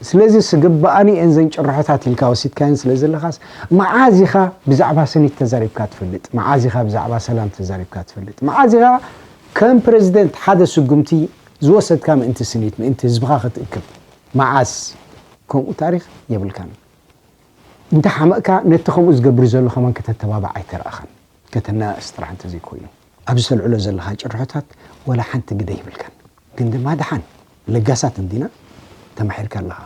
ስለዚ ስግባኣኒ እየን ዘን ጭርሖታት ኢልካ ወሲድካየን ስለ ዘለኻስ፣ መዓዝ ኢኻ ብዛዕባ ስኒት ተዛሪብካ ትፈልጥ? መዓዝ ኢኻ ብዛዕባ ሰላም ተዛሪብካ ትፈልጥ? መዓዝ ኢኻ ከም ፕረዚደንት ሓደ ስጉምቲ ዝወሰድካ ምእንቲ ስኒት፣ ምእንቲ ህዝብኻ ክትእክብ? መዓዝ? ከምኡ ታሪኽ የብልካን። እንተ ሓመቕካ፣ ነቲ ከምኡ ዝገብር ዘሎ ከማን ከተተባባዕ ኣይተራእኻን። ከተነኣእስ ጥራሕ እንተዘይኮይኑ፣ ኣብዚ ተልዕሎ ዘለኻ ጭርሖታት ወላ ሓንቲ ግደ ይብልካን። ግን ድማ ደሓን፣ ለጋሳት እንዲና፣ ተማሒርካ ኣለኻ።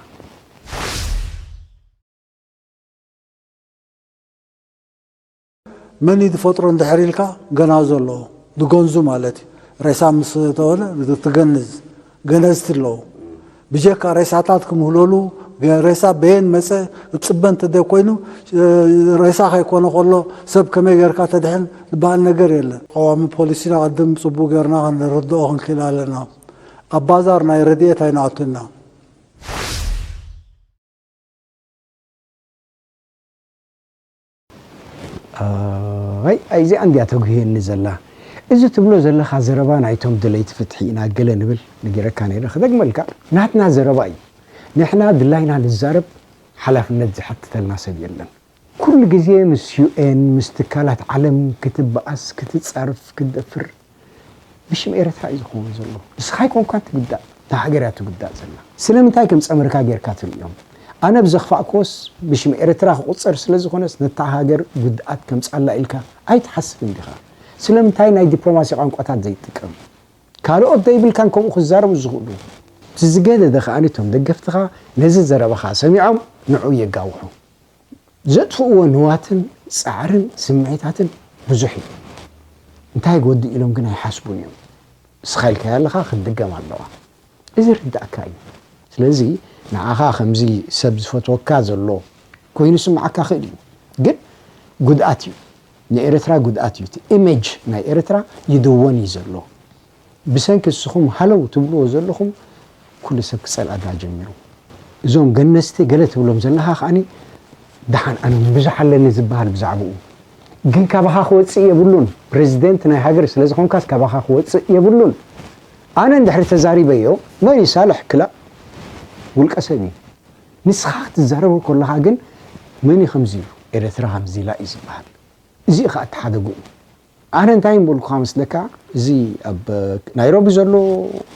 መን እዩ ዝፈጥሮ እንድሕር ኢልካ፣ ገናዙ ኣለዎ፣ ዝገንዙ ማለት እዩ። ሬሳ ምስ ተወለ ትገንዝ፣ ገነዝቲ ኣለዉ። ብጀካ ሬሳታት ክምህለሉ፣ ሬሳ በየን መጸ እትጽበ እንተዘይኮይኑ፣ ሬሳ ከይኮነ ከሎ ሰብ ከመይ ጌርካ ተድሕን ዝበሃል ነገር የለን። ቀዋሚ ፖሊሲና ቅድም ጽቡቕ ጌርና ክንርድኦ ክንክእል ኣለና። ኣብ ባዛር ናይ ረድኤት ኣይንኣቱና። ኣይ ኣይ እዚኣ እንድያ ተጉህየኒ ዘላ። እዚ ትብሎ ዘለኻ ዘረባ ናይቶም ደለይቲ ፍትሒ ኢና ገለ ንብል ነጊረካ ነይረ ክደግመልካ። ናትና ዘረባ እዩ። ንሕና ድላይና ንዛረብ ሓላፍነት ዝሓትተልና ሰብ የለን። ኩሉ ግዜ ምስ ዩ ኤን ምስ ትካላት ዓለም ክትበኣስ ክትጻርፍ ክትደፍር ብሽም ኤረትራ እዩ ዝኸውን ዘሎ። ንስኻ ኣይኮንካን ትጉዳእ፣ እታ ሃገር እያ ትጉዳእ ዘላ። ስለምንታይ ከም ጸመርካ ጌርካ ትርእዮም? ኣነ ብዘኽፋእክዎስ ብሽም ኤረትራ ክቑጸር ስለ ዝኾነስ ነታ ሃገር ጉድኣት ከምጽኣላ ኢልካ ኣይትሓስብን ዲኻ? ስለምንታይ ናይ ዲፕሎማሲ ቋንቋታት ዘይትጥቀም? ካልኦት ዘይብልካን ከምኡ ክዛረቡ ዝኽእሉ? እቲ ዝገደደ ከኣ እቶም ደገፍትኻ ነዚ ዘረባኻ ሰሚዖም ንዕኡ የጋውሑ። ዘጥፍእዎ ንዋትን ጻዕርን ስምዒታትን ብዙሕ እዩ። እንታይ ይጎድእ ኢሎም ግን ኣይሓስቡን እዮም። ንስኻ ኢልካያ ኣለኻ ክትድገም ኣለዋ። እዚ ርዳእካ እዩ። ስለዚ ንዓኻ ከምዚ ሰብ ዝፈትወካ ዘሎ ኮይኑ ስምዓካ ክእል እዩ። ግን ጉድኣት እዩ። ንኤርትራ ጉድኣት እዩ። እቲ ኢሜጅ ናይ ኤርትራ ይድወን እዩ ዘሎ። ብሰንኪ እስኹም ሃለው ትብልዎ ዘለኹም ኩሉ ሰብ ክጸልኣና ጀሚሩ። እዞም ገነዝቲ ገለ ትብሎም ዘለኻ ከኣኒ ደሓን ኣነ እውን ብዙሕ ኣለኒ ዝበሃል ብዛዕባኡ ግን ካባኻ ክወጽእ የብሉን። ፕረዚደንት ናይ ሃገር ስለ ዝኾንካስ ካባኻ ክወጽእ የብሉን። ኣነ እንድሕሪ ተዛሪበዮ መን ይሳልሕ ክላእ ውልቀ ሰብ እዩ። ንስኻ ክትዛረቦ ከለኻ ግን መን እዩ ከምዚ ኢሉ ኤረትራ ከምዚ ኢላ እዩ ዝበሃል። እዚ እዩ ከዓ እቲ ሓደ ጉኡ። ኣነ እንታይ ምበልኩኻ መስለካ፣ እዚ ኣብ ናይሮቢ ዘሎ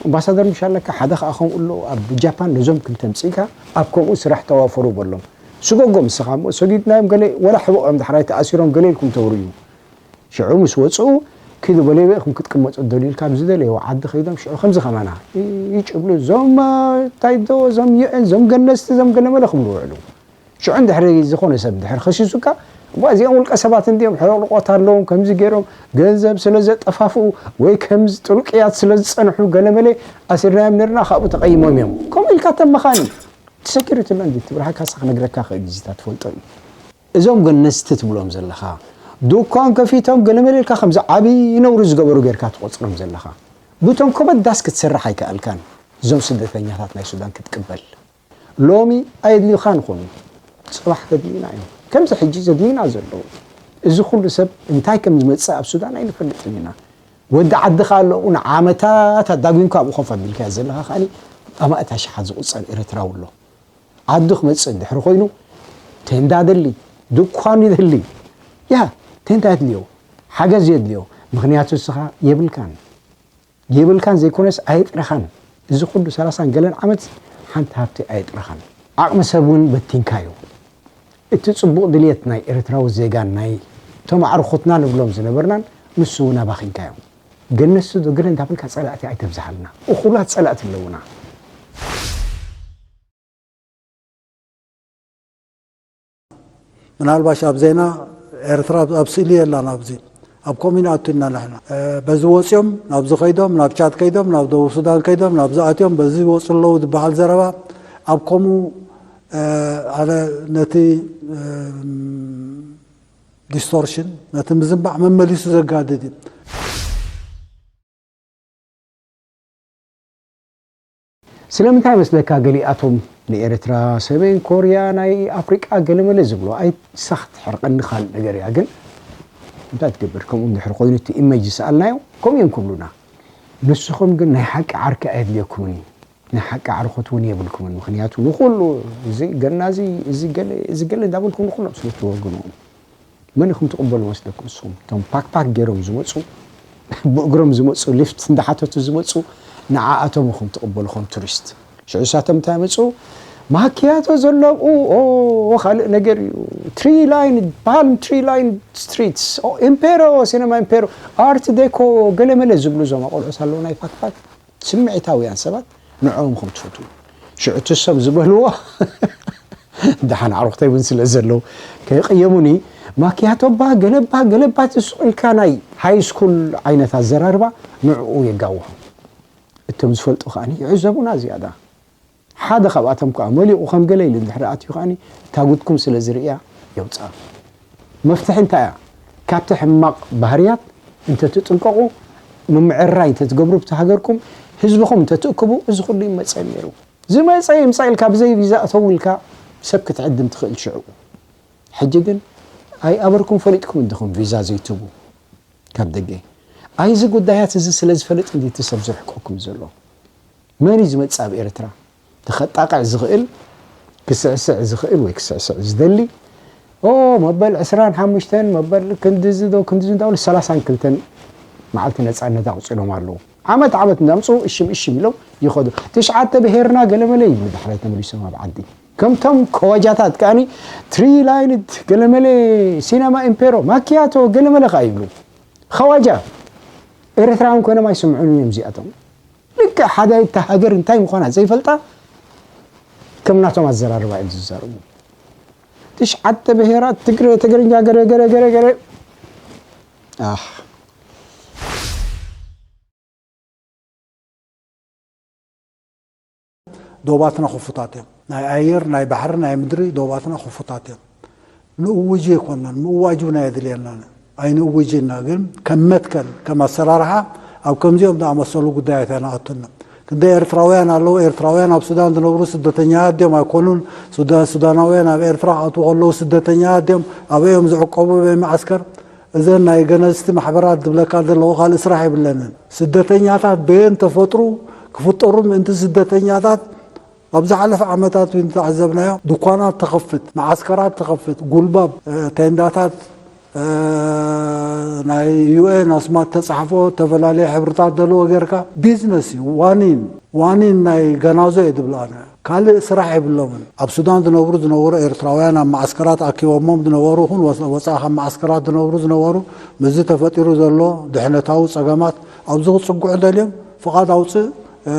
ኣምባሳደር ምሽ ኣለካ፣ ሓደ ከዓ ከምኡ ኣሎ ኣብ ጃፓን፣ ነዞም ክልተ ምፅእካ ኣብ ከምኡ ስራሕ ተዋፈሩ በሎም። ስጎጎም ንስኻ እሞ ሰጊድናዮም ገለ ወላ ሕቦኦም ዳሕራይ ተኣሲሮም ገለ ኢልኩም ተውርዩ። ሽዑ ምስ ወፅኡ ኪዱ በለይበ ኢኹም ክትቅመጡ ደልዩ ኢልካ ኣብ ዝደለይዎ ዓዲ ከይዶም ሽዑ ከምዚ ከማና ይጭብሉ። እዞም እንታይ ዶ እዞም ዩኤን እዞም ገነዝቲ እዞም ገለመለ ክብሉ ውዕሉ። ሽዑ እንድሕሪ ዝኾነ ሰብ እንድሕር ኸሲሱካ እሞ እዚኦም ውልቀ ሰባት እንዲኦም ሕርቕርቆት ኣለዎም ከምዚ ገይሮም ገንዘብ ስለ ዘጠፋፍኡ ወይ ከምዚ ጥሉቅያት ስለ ዝፀንሑ ገለመለ ኣሲርናዮም ነርና ካብኡ ተቐይሞም እዮም ከምኡ ኢልካ ተመኻኒ። እቲ ሰኪሪቲ ኣሎ እንዲ ትብርሃካ ሳ ክነግረካ ክእል ግዜታት ትፈልጦ እዩ። እዞም ገነዝቲ ትብሎም ዘለኻ ዱኳን ከፊቶም ገለመለ ኢልካ ከምዚ ዓብዪ ነውሪ ዝገበሩ ጌርካ ትቆፅሮም ዘለኻ ብቶም ኮበዳስ ክትሰርሕ ኣይከኣልካን። እዞም ስደተኛታት ናይ ሱዳን ክትቅበል ሎሚ ኣየድልዩኻን ይኾኑ፣ ፅባሕ ከድልዩና እዮም። ከምዚ ሕጂ ዘድልዩና ዘለዉ። እዚ ኩሉ ሰብ እንታይ ከም ዝመፅእ ኣብ ሱዳን ኣይንፈልጥን ኢና። ወዲ ዓድኻ ኣለኡ ንዓመታት ኣዳጒንካ ኣብኡ ኮፍ ኣቢልካዮ ዘለኻ ከኣ ኣማእት ኣሽሓት ዝቑጸር ኤርትራዊ ኣሎ። ዓዱ ክመጽእ እንድሕሪ ኮይኑ ቴንዳ ደሊ፣ ድኳን ይደሊ። ያ ቴንዳ የድልዮ፣ ሓገዝ የድልዮ። ምኽንያቱ እስኻ የብልካን። የብልካን ዘይኮነስ ኣየጥረኻን። እዚ ኩሉ ሰላሳን ገለን ዓመት ሓንቲ ሃብቲ ኣየጥረኻን። ዓቕሚ ሰብ እውን በቲንካዮ። እቲ ጽቡቕ ድልየት ናይ ኤርትራዊ ዜጋን ናይ እቶም ኣዕርኹትና ንብሎም ዝነበርናን ንሱ እውን ኣባኺንካዮ። ገነሱ ዶ ገለ እንዳበልካ ጸላእቲ ኣይተብዝሓልና። እኹላት ጸላእቲ ኣለውና። ምናልባሽ ኣብ ዜና ኤርትራ ኣብ ስእሊ የላን ኣብዚ ኣብ ኮሚና ኣቱና ንሕና በዚ ወፂኦም ናብዚ ከይዶም ናብ ቻድ ከይዶም ናብ ደቡብ ሱዳን ከይዶም ናብዚ ኣትዮም በዚ ይወፁ ኣለዉ ዝበሃል ዘረባ ኣብ ከምኡ ኣነ ነቲ ዲስቶርሽን ነቲ ምዝንባዕ መመሊሱ ዘጋድድ እዩ። ስለምንታይ መስለካ ገሊኣቶም ንኤርትራ ሰሜን ኮርያ ናይ ኣፍሪቃ ገለመለ ዝብሎ ኣይ ሳኽ ትሕርቀኒ ካልእ ነገር እያ ግን እንታይ ትገብር ከምኡ እንድሕር ኮይኑ እቲ ኢመጅ ዝሰኣልናዮ ከምኡ እዮም ክብሉና ንስኹም ግን ናይ ሓቂ ዓርኪ ኣየድልየኩምን እዩ ናይ ሓቂ ዓርኾት እውን የብልኩምን። ምኽንያቱ ንኹሉ እዚ ገና እዚ፣ እዚ ገለ፣ እዚ ገለ እንዳበልኩም ንኹሎም ስለ ትወግኑ። መን ኢኹም ትቕበሉ መስለኩም ንስኹም? እቶም ፓክፓክ ገይሮም ዝመጹ፣ ብእግሮም ዝመጹ፣ ሊፍት እንዳሓተቱ ዝመጹ፣ ንዓኣቶም ኢኹም ትቕበሉ ከም ቱሪስት። ሽዑ እሳቶም እንታይ መጹ? ማኪያቶ ዘሎ ኣብኡ፣ ኦ፣ ካልእ ነገር እዩ። ትሪ ላይን፣ ፓልም ትሪ ላይን ስትሪትስ፣ ኦ፣ ኢምፔሮ፣ ሲነማ ኢምፔሮ፣ ኣርት ዴኮ፣ ገለመለ ዝብሉ እዞም ኣቆልዑት ኣለዉ ናይ ፓክፓክ። ስምዒታውያን ሰባት ንዕኦም ኢኹም ትፈትዉ። ሽዑ እቲ ሰብ ዝበልዎ ደሓን ኣዕሩኽተይ እውን ስለ ዘለዉ ከይቕየሙኒ፣ ማኪያቶ እባ ገለባ ገለባ ትስቕ ኢልካ ናይ ሃይ ስኩል ዓይነት ኣዘራርባ ንዕኡ የጋውሖም። እቶም ዝፈልጡ ከኣ ይዕዘቡና ዝያዳ። ሓደ ካብኣቶም ከኣ መሊቑ ከም ገለ ኢሉ እንድሕር ኣትዩ ከኣ እታ ጉድኩም ስለ ዝርእያ የውጽኣ። መፍትሒ እንታይ እያ? ካብቲ ሕማቕ ባህርያት እንተትጥንቀቑ፣ ምምዕርራይ እንተትገብሩ ብቲ ሃገርኩም፣ ህዝብኹም እንተትእክቡ፣ እዚ ኩሉ ይመጸ ነይሩ። ዝመጸ ይምጻእ ኢልካ ብዘይ ቪዛ እተው ኢልካ ሰብ ክትዕድም ትኽእል ሽዑ። ሕጂ ግን ኣይኣበርኩም ፈሊጥኩም እንዲኹም ቪዛ ዘይትህቡ ካብ ደገ። ኣይዚ ጉዳያት እዚ ስለ ዝፈልጥ እንዲ እቲ ሰብ ዝርሕቀኩም ዘሎ። መን እዩ ዝመጽእ ኣብ ኤርትራ? ተኸጣቕዕ ዝኽእል፣ ክስዕስዕ ዝኽእል ወይ ክስዕስዕ ዝደሊ፣ ኦ፣ መበል ዕስራን ሓሙሽተን፣ መበል ክንድዚ ዶ፣ ክንድዚ እንዳበሉ ሰላሳን ክልተን መዓልቲ ነጻነት ኣቑጺሮም ኣለዉ። ዓመት ዓመት እንዳምጽኡ እሽም እሽም ኢሎም ይኸዱ። ትሽዓተ ብሄርና ገለመለ ይብሉ፣ ዳሕራይ ተመሊሶም ኣብ ዓዲ። ከምቶም ከዋጃታት ከኣኒ ትሪ ላይንድ ገለመለ፣ ሲነማ ኢምፔሮ፣ ማኪያቶ ገለመለ ከኣ ይብሉ። ከዋጃ ኤርትራውያን ኮይኖም ኣይስምዑን እዮም እዚኣቶም። ልክዕ ሓደ እታ ሃገር እንታይ ምዃና ዘይፈልጣ ከም ናቶም ኣዘራርባ እዮም ዝዛረቡ። ትሽዓተ ብሄራት ትግረ፣ ትግርኛ፣ ገረ፣ ገረ፣ ገረ፣ ገረ። ኣህ። ዶባትና ክፉታት እዮም። ናይ ኣየር፣ ናይ ባሕሪ፣ ናይ ምድሪ ዶባትና ክፉታት እዮም። ንእውጅ ኣይኮናን፣ ምእዋጅ እውን ኣየድልየናን። ኣይንእውጅ ኢና፣ ግን ከም መትከል፣ ከም ኣሰራርሓ ኣብ ከምዚኦም ዝኣመሰሉ ጉዳያት ኢና ኣቱና። ክንደይ ኤርትራውያን ኣለዉ፣ ኤርትራውያን ኣብ ሱዳን ዝነብሩ ስደተኛታት ድዮም ኣይኮኑን? ሱዳ-፣ ሱዳናውያን ኣብ ኤርትራ ክኣትዉ ከለዉ ስደተኛታት ድዮም? ኣበይ እዮም ዝዕቆቡ? ኣበይ መዓስከር? እዘን ናይ ገነዝቲ ማሕበራት ዝብለካ ዘለኹ ካልእ ስራሕ የብለንን። ስደተኛታት በየን ተፈጥሩ ክፍጠሩ ምእንቲ ስደተኛታት ኣብ ዝሓለፈ ዓመታት እውን ዝተዓዘብናዮ ድኳናት ተኸፍት፣ መዓስከራት ተኸፍት፣ ጉልባብ፣ እ፣ ቴንዳታት፣ እ፣ ናይ ዩ ኤን ኣስማት ተጻሕፎ፣ ዝተፈላለየ ሕብርታት ዘለዎ ጌርካ ቢዝነስ እዩ። ዋኒን፣ ዋኒን ናይ ገናዞ እየ ዝብል ኣነ። ካልእ ስራሕ የብሎምን። ኣብ ሱዳን ዝነብሩ፣ ዝነበሩ ኤርትራውያን፣ ኣብ መዓስከራት ኣኪቦሞም ዝነበሩ፣ ይኹን ወፃ-፣ ወፃኢ ካብ መዓስከራት ዝነብሩ፣ ዝነበሩ፣ ምስዚ ተፈጢሩ ዘሎ ድሕነታዊ ጸገማት ኣብዚ ክጽግዑ ደልዮም ፍቓድ ኣውፅእ፣ እ፣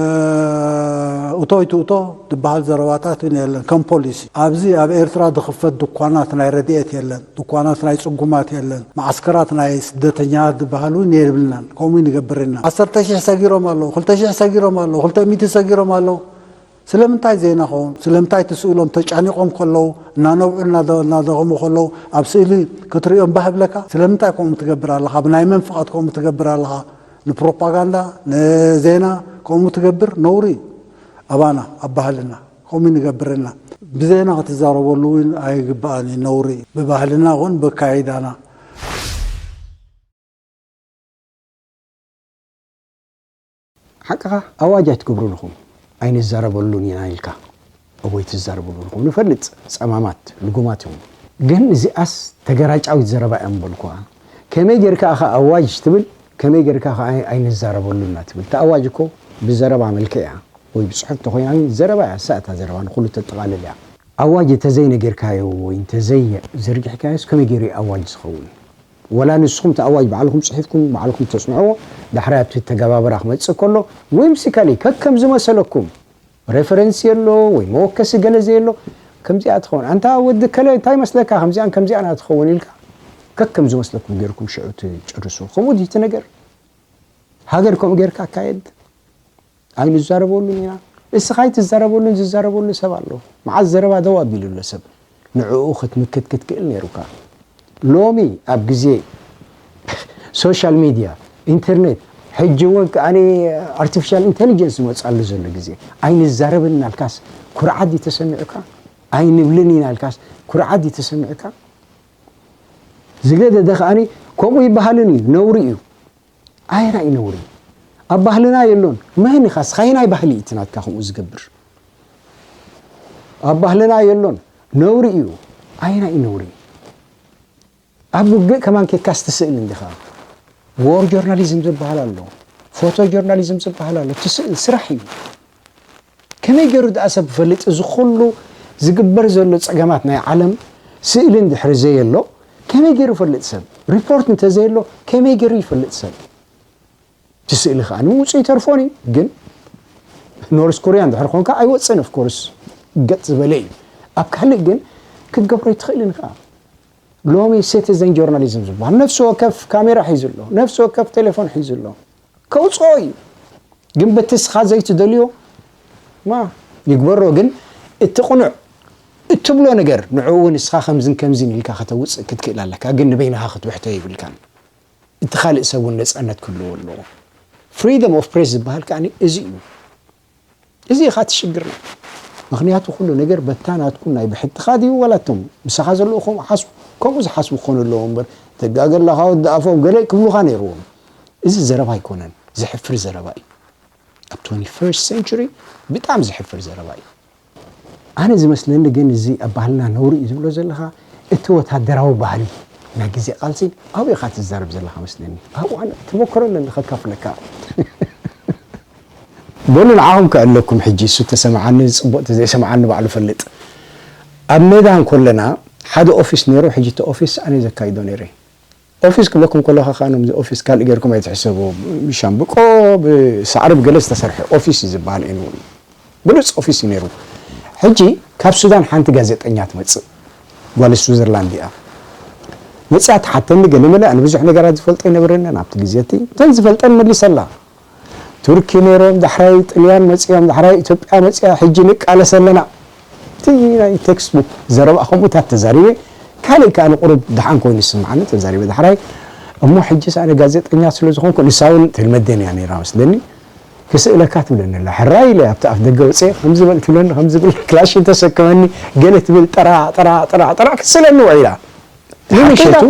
እቶ ኣይትእቶ ዝበሃል ዘረባታት እውን የለን። ከም ፖሊሲ ኣብዚ ኣብ ኤርትራ ዝኽፈት ድኳናት ናይ ረድኤት የለን፣ ድኳናት ናይ ጽጉማት የለን፣ መዓስከራት ናይ ስደተኛታት ዝበሃል እውን የብልናን። ከምኡ ንገብር ኢና። ዓሰርተ ሺሕ ሰጊሮም ኣለዉ፣ ክልተ ሺሕ ሰጊሮም ኣለዉ፣ ክልተ ሚእቲ ሰጊሮም ኣለዉ። ስለምንታይ ዘይናኸውን? ስለምንታይ ትስእሎም ተጨኒቖም ከለዉ እናነብዑ እናደ-፣ እናደኸሙ ከለዉ ኣብ ስእሊ ክትርእዮም ባህ ብለካ? ስለምንታይ ከምኡ ትገብር ኣለኻ? ብናይ መን ፍቓድ ከምኡ ትገብር ኣለኻ? ንፕሮፓጋንዳ፣ ንዜና ከምኡ ትገብር ነውሪ እዩ። ኣባና፣ ኣብ ባህልና ከምኡ ንገብር ኢና። ብዜና ክትዛረበሉ እውን ኣይግባእን እዩ፣ ነውሪ እዩ። ብባህልና ይኹን ብኣካይዳና። ሓቅኻ ኣዋጅ ኣይትገብሩን ኢኹም፣ ኣይንዛረበሉን ኢና ኢልካ። እወ ኣይትዛረብሉን ኢኹም። ንፈልጥ ጸማማት፣ ልጉማት ኢኹም። ግን እዚኣስ ተገራጫዊት ዘረባ እያ ምበልኩዋ። ከመይ ጌርካ ኢኻ ኣዋጅ ትብል፣ ከመይ ጌርካ ኢኻ ኣይ-፣ ኣይንዛረበሉን ኢና ትብል? እቲ ኣዋጅ እኮ ብዘረባ መልክዕ እያ፣ ወይ ብጽሑፍ እንተኾይና ግን ዘረባ እያ፣ እሳ እታ ዘረባ ንኹሉ ተጠቓልል እያ። ኣዋጅ እንተዘይነጌርካዮ ወይ እንተዘይዘርጊሕካዮስ ከመይ ገይሩ እዩ ኣዋጅ ዝኸውን? ወላ ንስኹም እቲ ኣዋጅ ባዕልኹም ጽሒፍኩም፣ ባዕልኹም ተጽንዕዎ፣ ዳሕራይ ኣብቲ ተገባብራ ክመጽእ ከሎ፣ whimsically፣ ከከም ዝመሰለኩም፣ ሬፈረንስ የሎ ወይ መወከሲ ገለ ዘየሎ፣ ከምዚኣ ትኸውን። ኣንታ ወዲ ከለ እንታይ መስለካ፣ ከምዚኣን ከምዚኣን እያ ትኸውን ኢልካ፣ ከከም ዝመስለኩም ገይርኩም ሽዑ ትጨርሱ። ከምኡ ድዩ እቲ ነገር? ሃገር ከምኡ ገይርካ ኣካየድ። ኣይንዛረበሉን ኢና። እስኻ ኣይትዛረበሉን ዝዛረበሉ ሰብ ኣሎ። መዓስ ዘረባ ደው ኣቢሉ ኣሎ ሰብ? ንዕኡ ክትምክት ክትክእል ነይሩካ። ሎሚ ኣብ ግዜ ሶሻል ሚድያ፣ ኢንተርኔት፣ ሕጂ እውን ከኣ ኣርቲፊሻል ኢንተሊጀንስ ዝመፅኣሉ ዘሎ ግዜ፣ ኣይንዛረብን እናልካስ ኩርዓት ድዩ ተሰሚዑካ? ኣይንብልን ኢና ኢልካስ ኩርዓት ድዩ ተሰሚዑካ? ዝገደደ ከኣ ከምኡ ይበሃልን እዩ፣ ነውሪ እዩ። ኣየናይ ነውሪ? ኣብ ባህልና የሎን። መን ኢኻ እስኻ? ኣየናይ ባህሊ እዩ እቲ ናትካ ከምኡ ዝገብር? ኣብ ባህልና የሎን። ነውሪ እዩ። ኣየናይ እዩ ነውሪ? ኣብ ውግእ ከማን ኬድካስ ትስእል እንዲኻ። ዎር ጆርናሊዝም ዝበሃል ኣሎ፣ ፎቶ ጆርናሊዝም ዝበሃል ኣሎ። ትስእል ስራሕ እዩ። ከመይ ገይሩ ደኣ ሰብ ክፈልጥ? እዚ ኩሉ ዝግበር ዘሎ ጸገማት ናይ ዓለም ስእሊ እንድሕሪ ዘየሎ ከመይ ገይሩ ይፈልጥ ሰብ? ሪፖርት እንተዘየሎ ከመይ ገይሩ ይፈልጥ ሰብ? እቲ ስእሊ ከዓ ንምውፁ ይተርፎን እዩ። ግን ኖርስ ኮሪያ እንድሕር ኮንካ ኣይወፅን። ኦፍኮርስ ገጥ ዝበለ እዩ። ኣብ ካልእ ግን ክትገብሮ ይትኽእልን ከዓ። ሎሚ ሲቲዘን ጆርናሊዝም ዝበሃል ነፍሲ ወከፍ ካሜራ ሒዙ ኣሎ፣ ነፍሲ ወከፍ ቴሌፎን ሒዙ ኣሎ። ከውፅኦ እዩ። ግን በቲ እስኻ ዘይትደልዮ ማ ይግበሮ። ግን እቲ ቅኑዕ እትብሎ ነገር ንዕኡ ንስኻ ከምዝን ከምዝን ኢልካ ከተውፅእ ክትክእል ኣለካ። ግን ንበይንኻ ክትውሕቶ የብልካን። እቲ ካልእ ሰብ እውን ነፃነት ክህልዎ ኣለዎ። ፍሪደም ኦፍ ፕሬስ ዝበሃል ከዓ እዚ እዩ። እዚ ኢኻ እቲ ሽግርና። ምኽንያቱ ኩሉ ነገር በታ ናትኩም ናይ ብሕትኻ ድዩ ዋላ እቶም ምሳኻ ዘለዉ ከምኡ ሓስቡ፣ ከምኡ ዝሓስቡ ክኾኑ ኣለዎ እምበር፣ ተጋገላኻ ወዲ ኣፎም ገለ ክብሉኻ ነይርዎም። እዚ ዘረባ ኣይኮነን፣ ዘሕፍር ዘረባ እዩ። ኣብ ትወንቲ ፈርስት ሴንቹሪ ብጣዕሚ ዘሕፍር ዘረባ እዩ። ኣነ ዝመስለኒ ግን እዚ ኣብ ባህልና ነውሪ እዩ ዝብሎ ዘለኻ እቲ ወታደራዊ ባህሊ ናይ ግዜ ቃልሲ ኣብኡ ኢኻ ትዛረብ ዘለኻ መስለኒ። ኣብኡ ኣነ ተመክሮ ኣለኒ ከካፍለካ። በሉ ንዓኹም ከእለኩም ሕጂ እሱ ተሰምዓኒ ጽቡቕ ተዘይሰምዓኒ ባዕሉ ፈልጥ። ኣብ ሜዳ እንኮለና ሓደ ኦፊስ ነይሩ። ሕጂ እቲ ኦፊስ ኣነ ዘካይዶ ነይረ። ኦፊስ ክብለኩም ከለኻ ከዓ ነዚ ኦፊስ ካልእ ጌርኩም ኣይትሕሰቡ። ብሻምብቆ ብሳዕሪ ብገለ ዝተሰርሐ ኦፊስ እዩ ዝበሃል። ኤንወይ ብሉፅ ኦፊስ እዩ ነይሩ። ሕጂ ካብ ሱዳን ሓንቲ ጋዜጠኛ ትመፅእ፣ ጓል ስዊዘርላንድ እያ። መፅያ ትሓተኒ ገለ መለ። ኣነ ብዙሕ ነገራት ዝፈልጦ ኣይነበረንን ኣብቲ ግዜ እቲ። እተን ዝፈልጠን መሊሰላ። ቱርኪ ነይሮም፣ ዳሕራይ ጥልያን መፅዮም፣ ዳሕራይ ኢትዮጵያ መፅያ። ሕጂ ንቃለስ ኣለና። እቲ ናይ ቴክስት ቡክ ዘረባ ከምኡታት ተዛሪበ። ካልእ ከዓ ንቁሩብ ደሓን ኮይኑ ይስምዓኒ ተዛሪበ ዳሕራይ። እሞ ሕጂ ኣነ ጋዜጠኛ ስለ ዝኾንኩ፣ ንሳ እውን ትልመደን እያ ነይራ መስለኒ። ክስእለካ ትብለኒ ኣላ። ሕራይ ኢለ ኣብቲ ኣፍ ደገ ወፅየ፣ ከምዚ በል ትብለኒ፣ ከምዚ ብል ክላሽን ተሰከመኒ፣ ገለ ትብል ጥራዕ ጥራዕ ጥራዕ ጥራዕ ክትስእለኒ ውዒላ። ንምሸቱ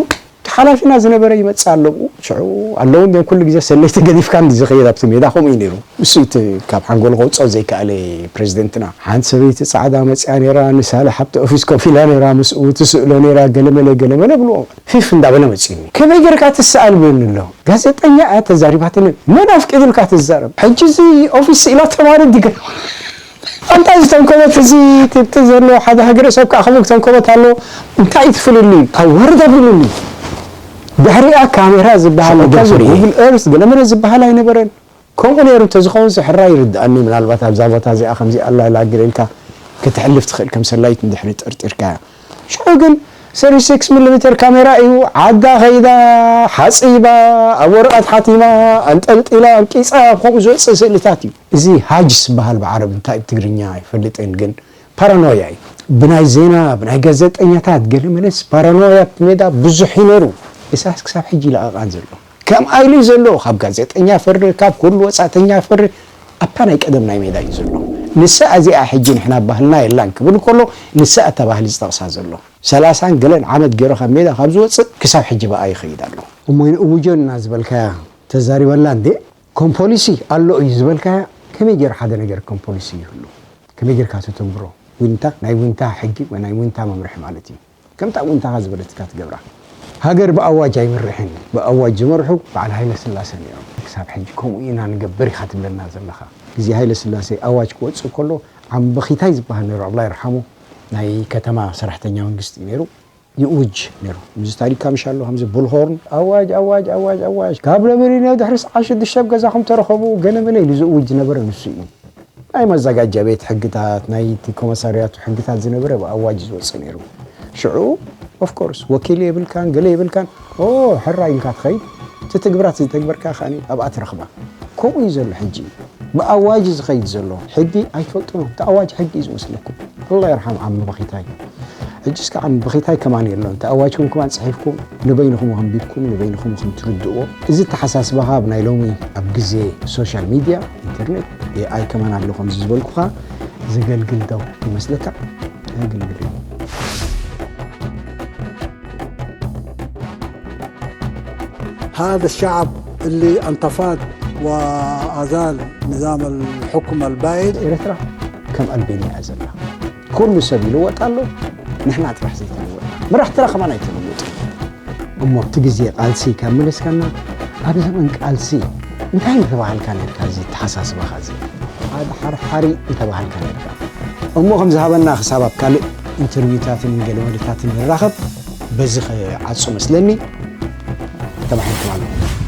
እቲ ሓላፊና ዝነበረ ይመጽእ ኣሎ። ሽዑ ኣለዉ እንድዮም ኩሉ ግዜ ሰለይቲ ገዲፍካ እንዲ ዝኸይድ ኣብቲ ሜዳ ከምኡ እዩ ነይሩ። እሱ እቲ ካብ ሓንጎሉ ከውጽኦ ዘይከኣለ ፕሬዚደንትና። ሓንቲ ሰበይቲ ጻዕዳ መጽያ ነይራ፣ ንሳለ ሓብቲ ኦፊስ ኮፍ ኢላ ነይራ፣ ምስኡ ትስእሎ ነይራ፣ ገለመለ ገለመለ ብልዎ። ፊፍ እንዳበለ መጺኡኒ። ከመይ ጌርካ ትሰኣል ብለኒ ኣሎ። ጋዜጠኛ እያ ተዛሪባትኒ። መን ኣፍቂዱልካ ትዛረብ? ሕጂ እዚ ኦፊስ ስኢላ ተማሪ እንዲ ገለ ኣንታ እዚ ተንኮበት እዚ ትብቲ ዘሎ ሓደ ሃገረ ሰብ ከዓ ከምኡ ተንኮበት ኣሎ። እንታይ እዩ እቲ ፍልልይ? ካብ ወረዳ ፍልልይ። ድሕሪኣ ካሜራ ዝበሃል ሽዑ ነታ እዚ ድሕሪ ጉግል ኤርስ ገለመለ ዝበሃል ኣይነበረን። ከምኡ ነይሩ እንተዝኸውን ሕራይ ይርድኣኒ። ምናልባት ኣብዛ ቦታ እዚኣ ከምዚ ኣላ ኢላ ግር ኢልካ ክትሕልፍ ትኽእል ከም ሰላይት እንድሕሪ ጠርጢርካያ። ሽዑ ግን ሰርቲ ሲክስ ሚሊ ሜተር ካሜራ እዩ። ዓዳ ኸይዳ ሓፂባ ኣብ ወረቐት ሓቲማ ኣንጠልጢላ ኣንቂፃ ኣብ ከምኡ ዝወፅእ ስእልታት እዩ። እዚ ሃጅ ዝበሃል ብዓረብ እንታይ ብትግርኛ ኣይፈልጥን፣ ግን ፓራኖያ እዩ። ብናይ ዜና ብናይ ጋዜጠኛታት ገለ መለስ ፓራኖያ ኣብቲ ሜዳ ብዙሕ እዩ ነይሩ። ኢሳያስ ክሳብ ሕጂ ይለቐቓን ዘሎ። ከምኣ ኢሉ እዩ ዘሎ። ካብ ጋዜጠኛ ፈሪ፣ ካብ ኩሉ ወጻእተኛ ፈሪ፣ ኣብታ ናይ ቀደም ናይ ሜዳ እዩ ዘሎ። ንሳ እዚኣ ሕጂ ንሕና ባህልና የላን ክብል ከሎ ንሳ እታ ባህሊ ዝጠቕሳ ዘሎ። ሰላሳን ገለን ዓመት ገይሩ ካብ ሜዳ ካብ ዝወጽእ ክሳብ ሕጂ ብኣ ይኸይድ ኣሎ። እሞ እውጀና ዝበልካያ ተዛሪበላ እንዴ? ከም ፖሊሲ ኣሎ እዩ ዝበልካያ ከመይ ገይሩ ሓደ ነገር ከም ፖሊሲ ይህሉ? ከመይ ጌርካ ተተግብሮ? ዊንታ፣ ናይ ዊንታ ሕጊ ወይ ናይ ዊንታ መምርሒ ማለት እዩ። ከምታ ዊንታኻ ዝበለትካ ትገብራ። ሃገር ብኣዋጅ ኣይምርሕን። ብኣዋጅ ዝመርሑ በዓል ሃይለ ስላሴ ነይሮም። ክሳብ ሕጂ ከምኡ ኢና ንገብር ኢኻ ትብለና ዘለኻ። ግዜ ሃይለ ስላሴ ኣዋጅ ክወፅእ ከሎ ዓምበኺታይ ዝበሃል ነይሩ፣ ኣላ ይርሓሙ፣ ናይ ከተማ ሰራሕተኛ መንግስቲ እዩ ነይሩ። ይእውጅ ነይሩ። ምስዚ ታሪክ ካምሻሎ ከምዚ ቡልሆርን ኣዋጅ ኣዋጅ ኣዋጅ ኣዋጅ ካብ ለበሪን ድሕሪ ሰዓት ሽዱሽተ ኣብ ገዛኹም ተረኸቡ ገለ መለ ኢሉ ዝእውጅ ዝነበረ ንሱ እዩ። ናይ መዘጋጃ ቤት ሕግታት፣ ናይ እቲ ኮመሳርያቱ ሕግታት ዝነበረ ብኣዋጅ ዝወፅእ ነይሩ። ሽዑ ኦፍኮርስ ወኪል የብልካን ገለ የብልካን። ኦ ሕራ ኢልካ ትኸይድ። እቲ ትግብራት ዝተግበርካ ከኣ ኣብኣ ትረኽባ። ከምኡ እዩ ዘሎ ሕጂ። ብኣዋጅ ዝኸይድ ዘሎ ሕጊ ኣይትፈልጥዎ። እቲ ኣዋጅ ሕጊ እዩ ዝመስለኩም። ኣላ ይርሓም ዓሚ በኺታይ። ሕጂ እስከ ዓሚ በኺታይ ከማን የሎን። እቲ ኣዋጅኩም ከማን ጽሒፍኩም ንበይንኹም ከንቢብኩም ንበይንኹም ከም ትርድእዎ። እዚ ተሓሳስባኻ ኣብ ናይ ሎሚ ኣብ ግዜ ሶሻል ሚድያ፣ ኢንተርኔት፣ ኤኣይ ከማን ኣሎ ከምዚ ዝበልኩኻ ዘገልግል ዶ ይመስለካ? ኣየገልግልን እዩ። هذا الشعب اللي انطفت وأزال نظام الحكم البائد. ኤርትራ ከም ኣልቤንያ እያ ዘላ። ኩሉ ሰብ ይልወጥ ኣሎ፣ ንሕና ጥራሕ ዘይተለወጥና። መራሕትና ከማን ኣይተለወጡ። እሞ እቲ ግዜ ቃልሲ ካብ መለስካና፣ ኣብ ዘመን ቃልሲ እንታይ ምተባሃልካ ነርካ? እዚ ተሓሳስባኻ እዚ ሓድሓርሓሪ ምተባሃልካ ነርካ። እሞ ከም ዝሃበና ክሳብ ኣብ ካልእ ኢንተርቪውታትን ገለ መደታትን ንራኸብ። በዚ ክዓጹ መስለኒ። ተባሒልኩም ኣለኹም።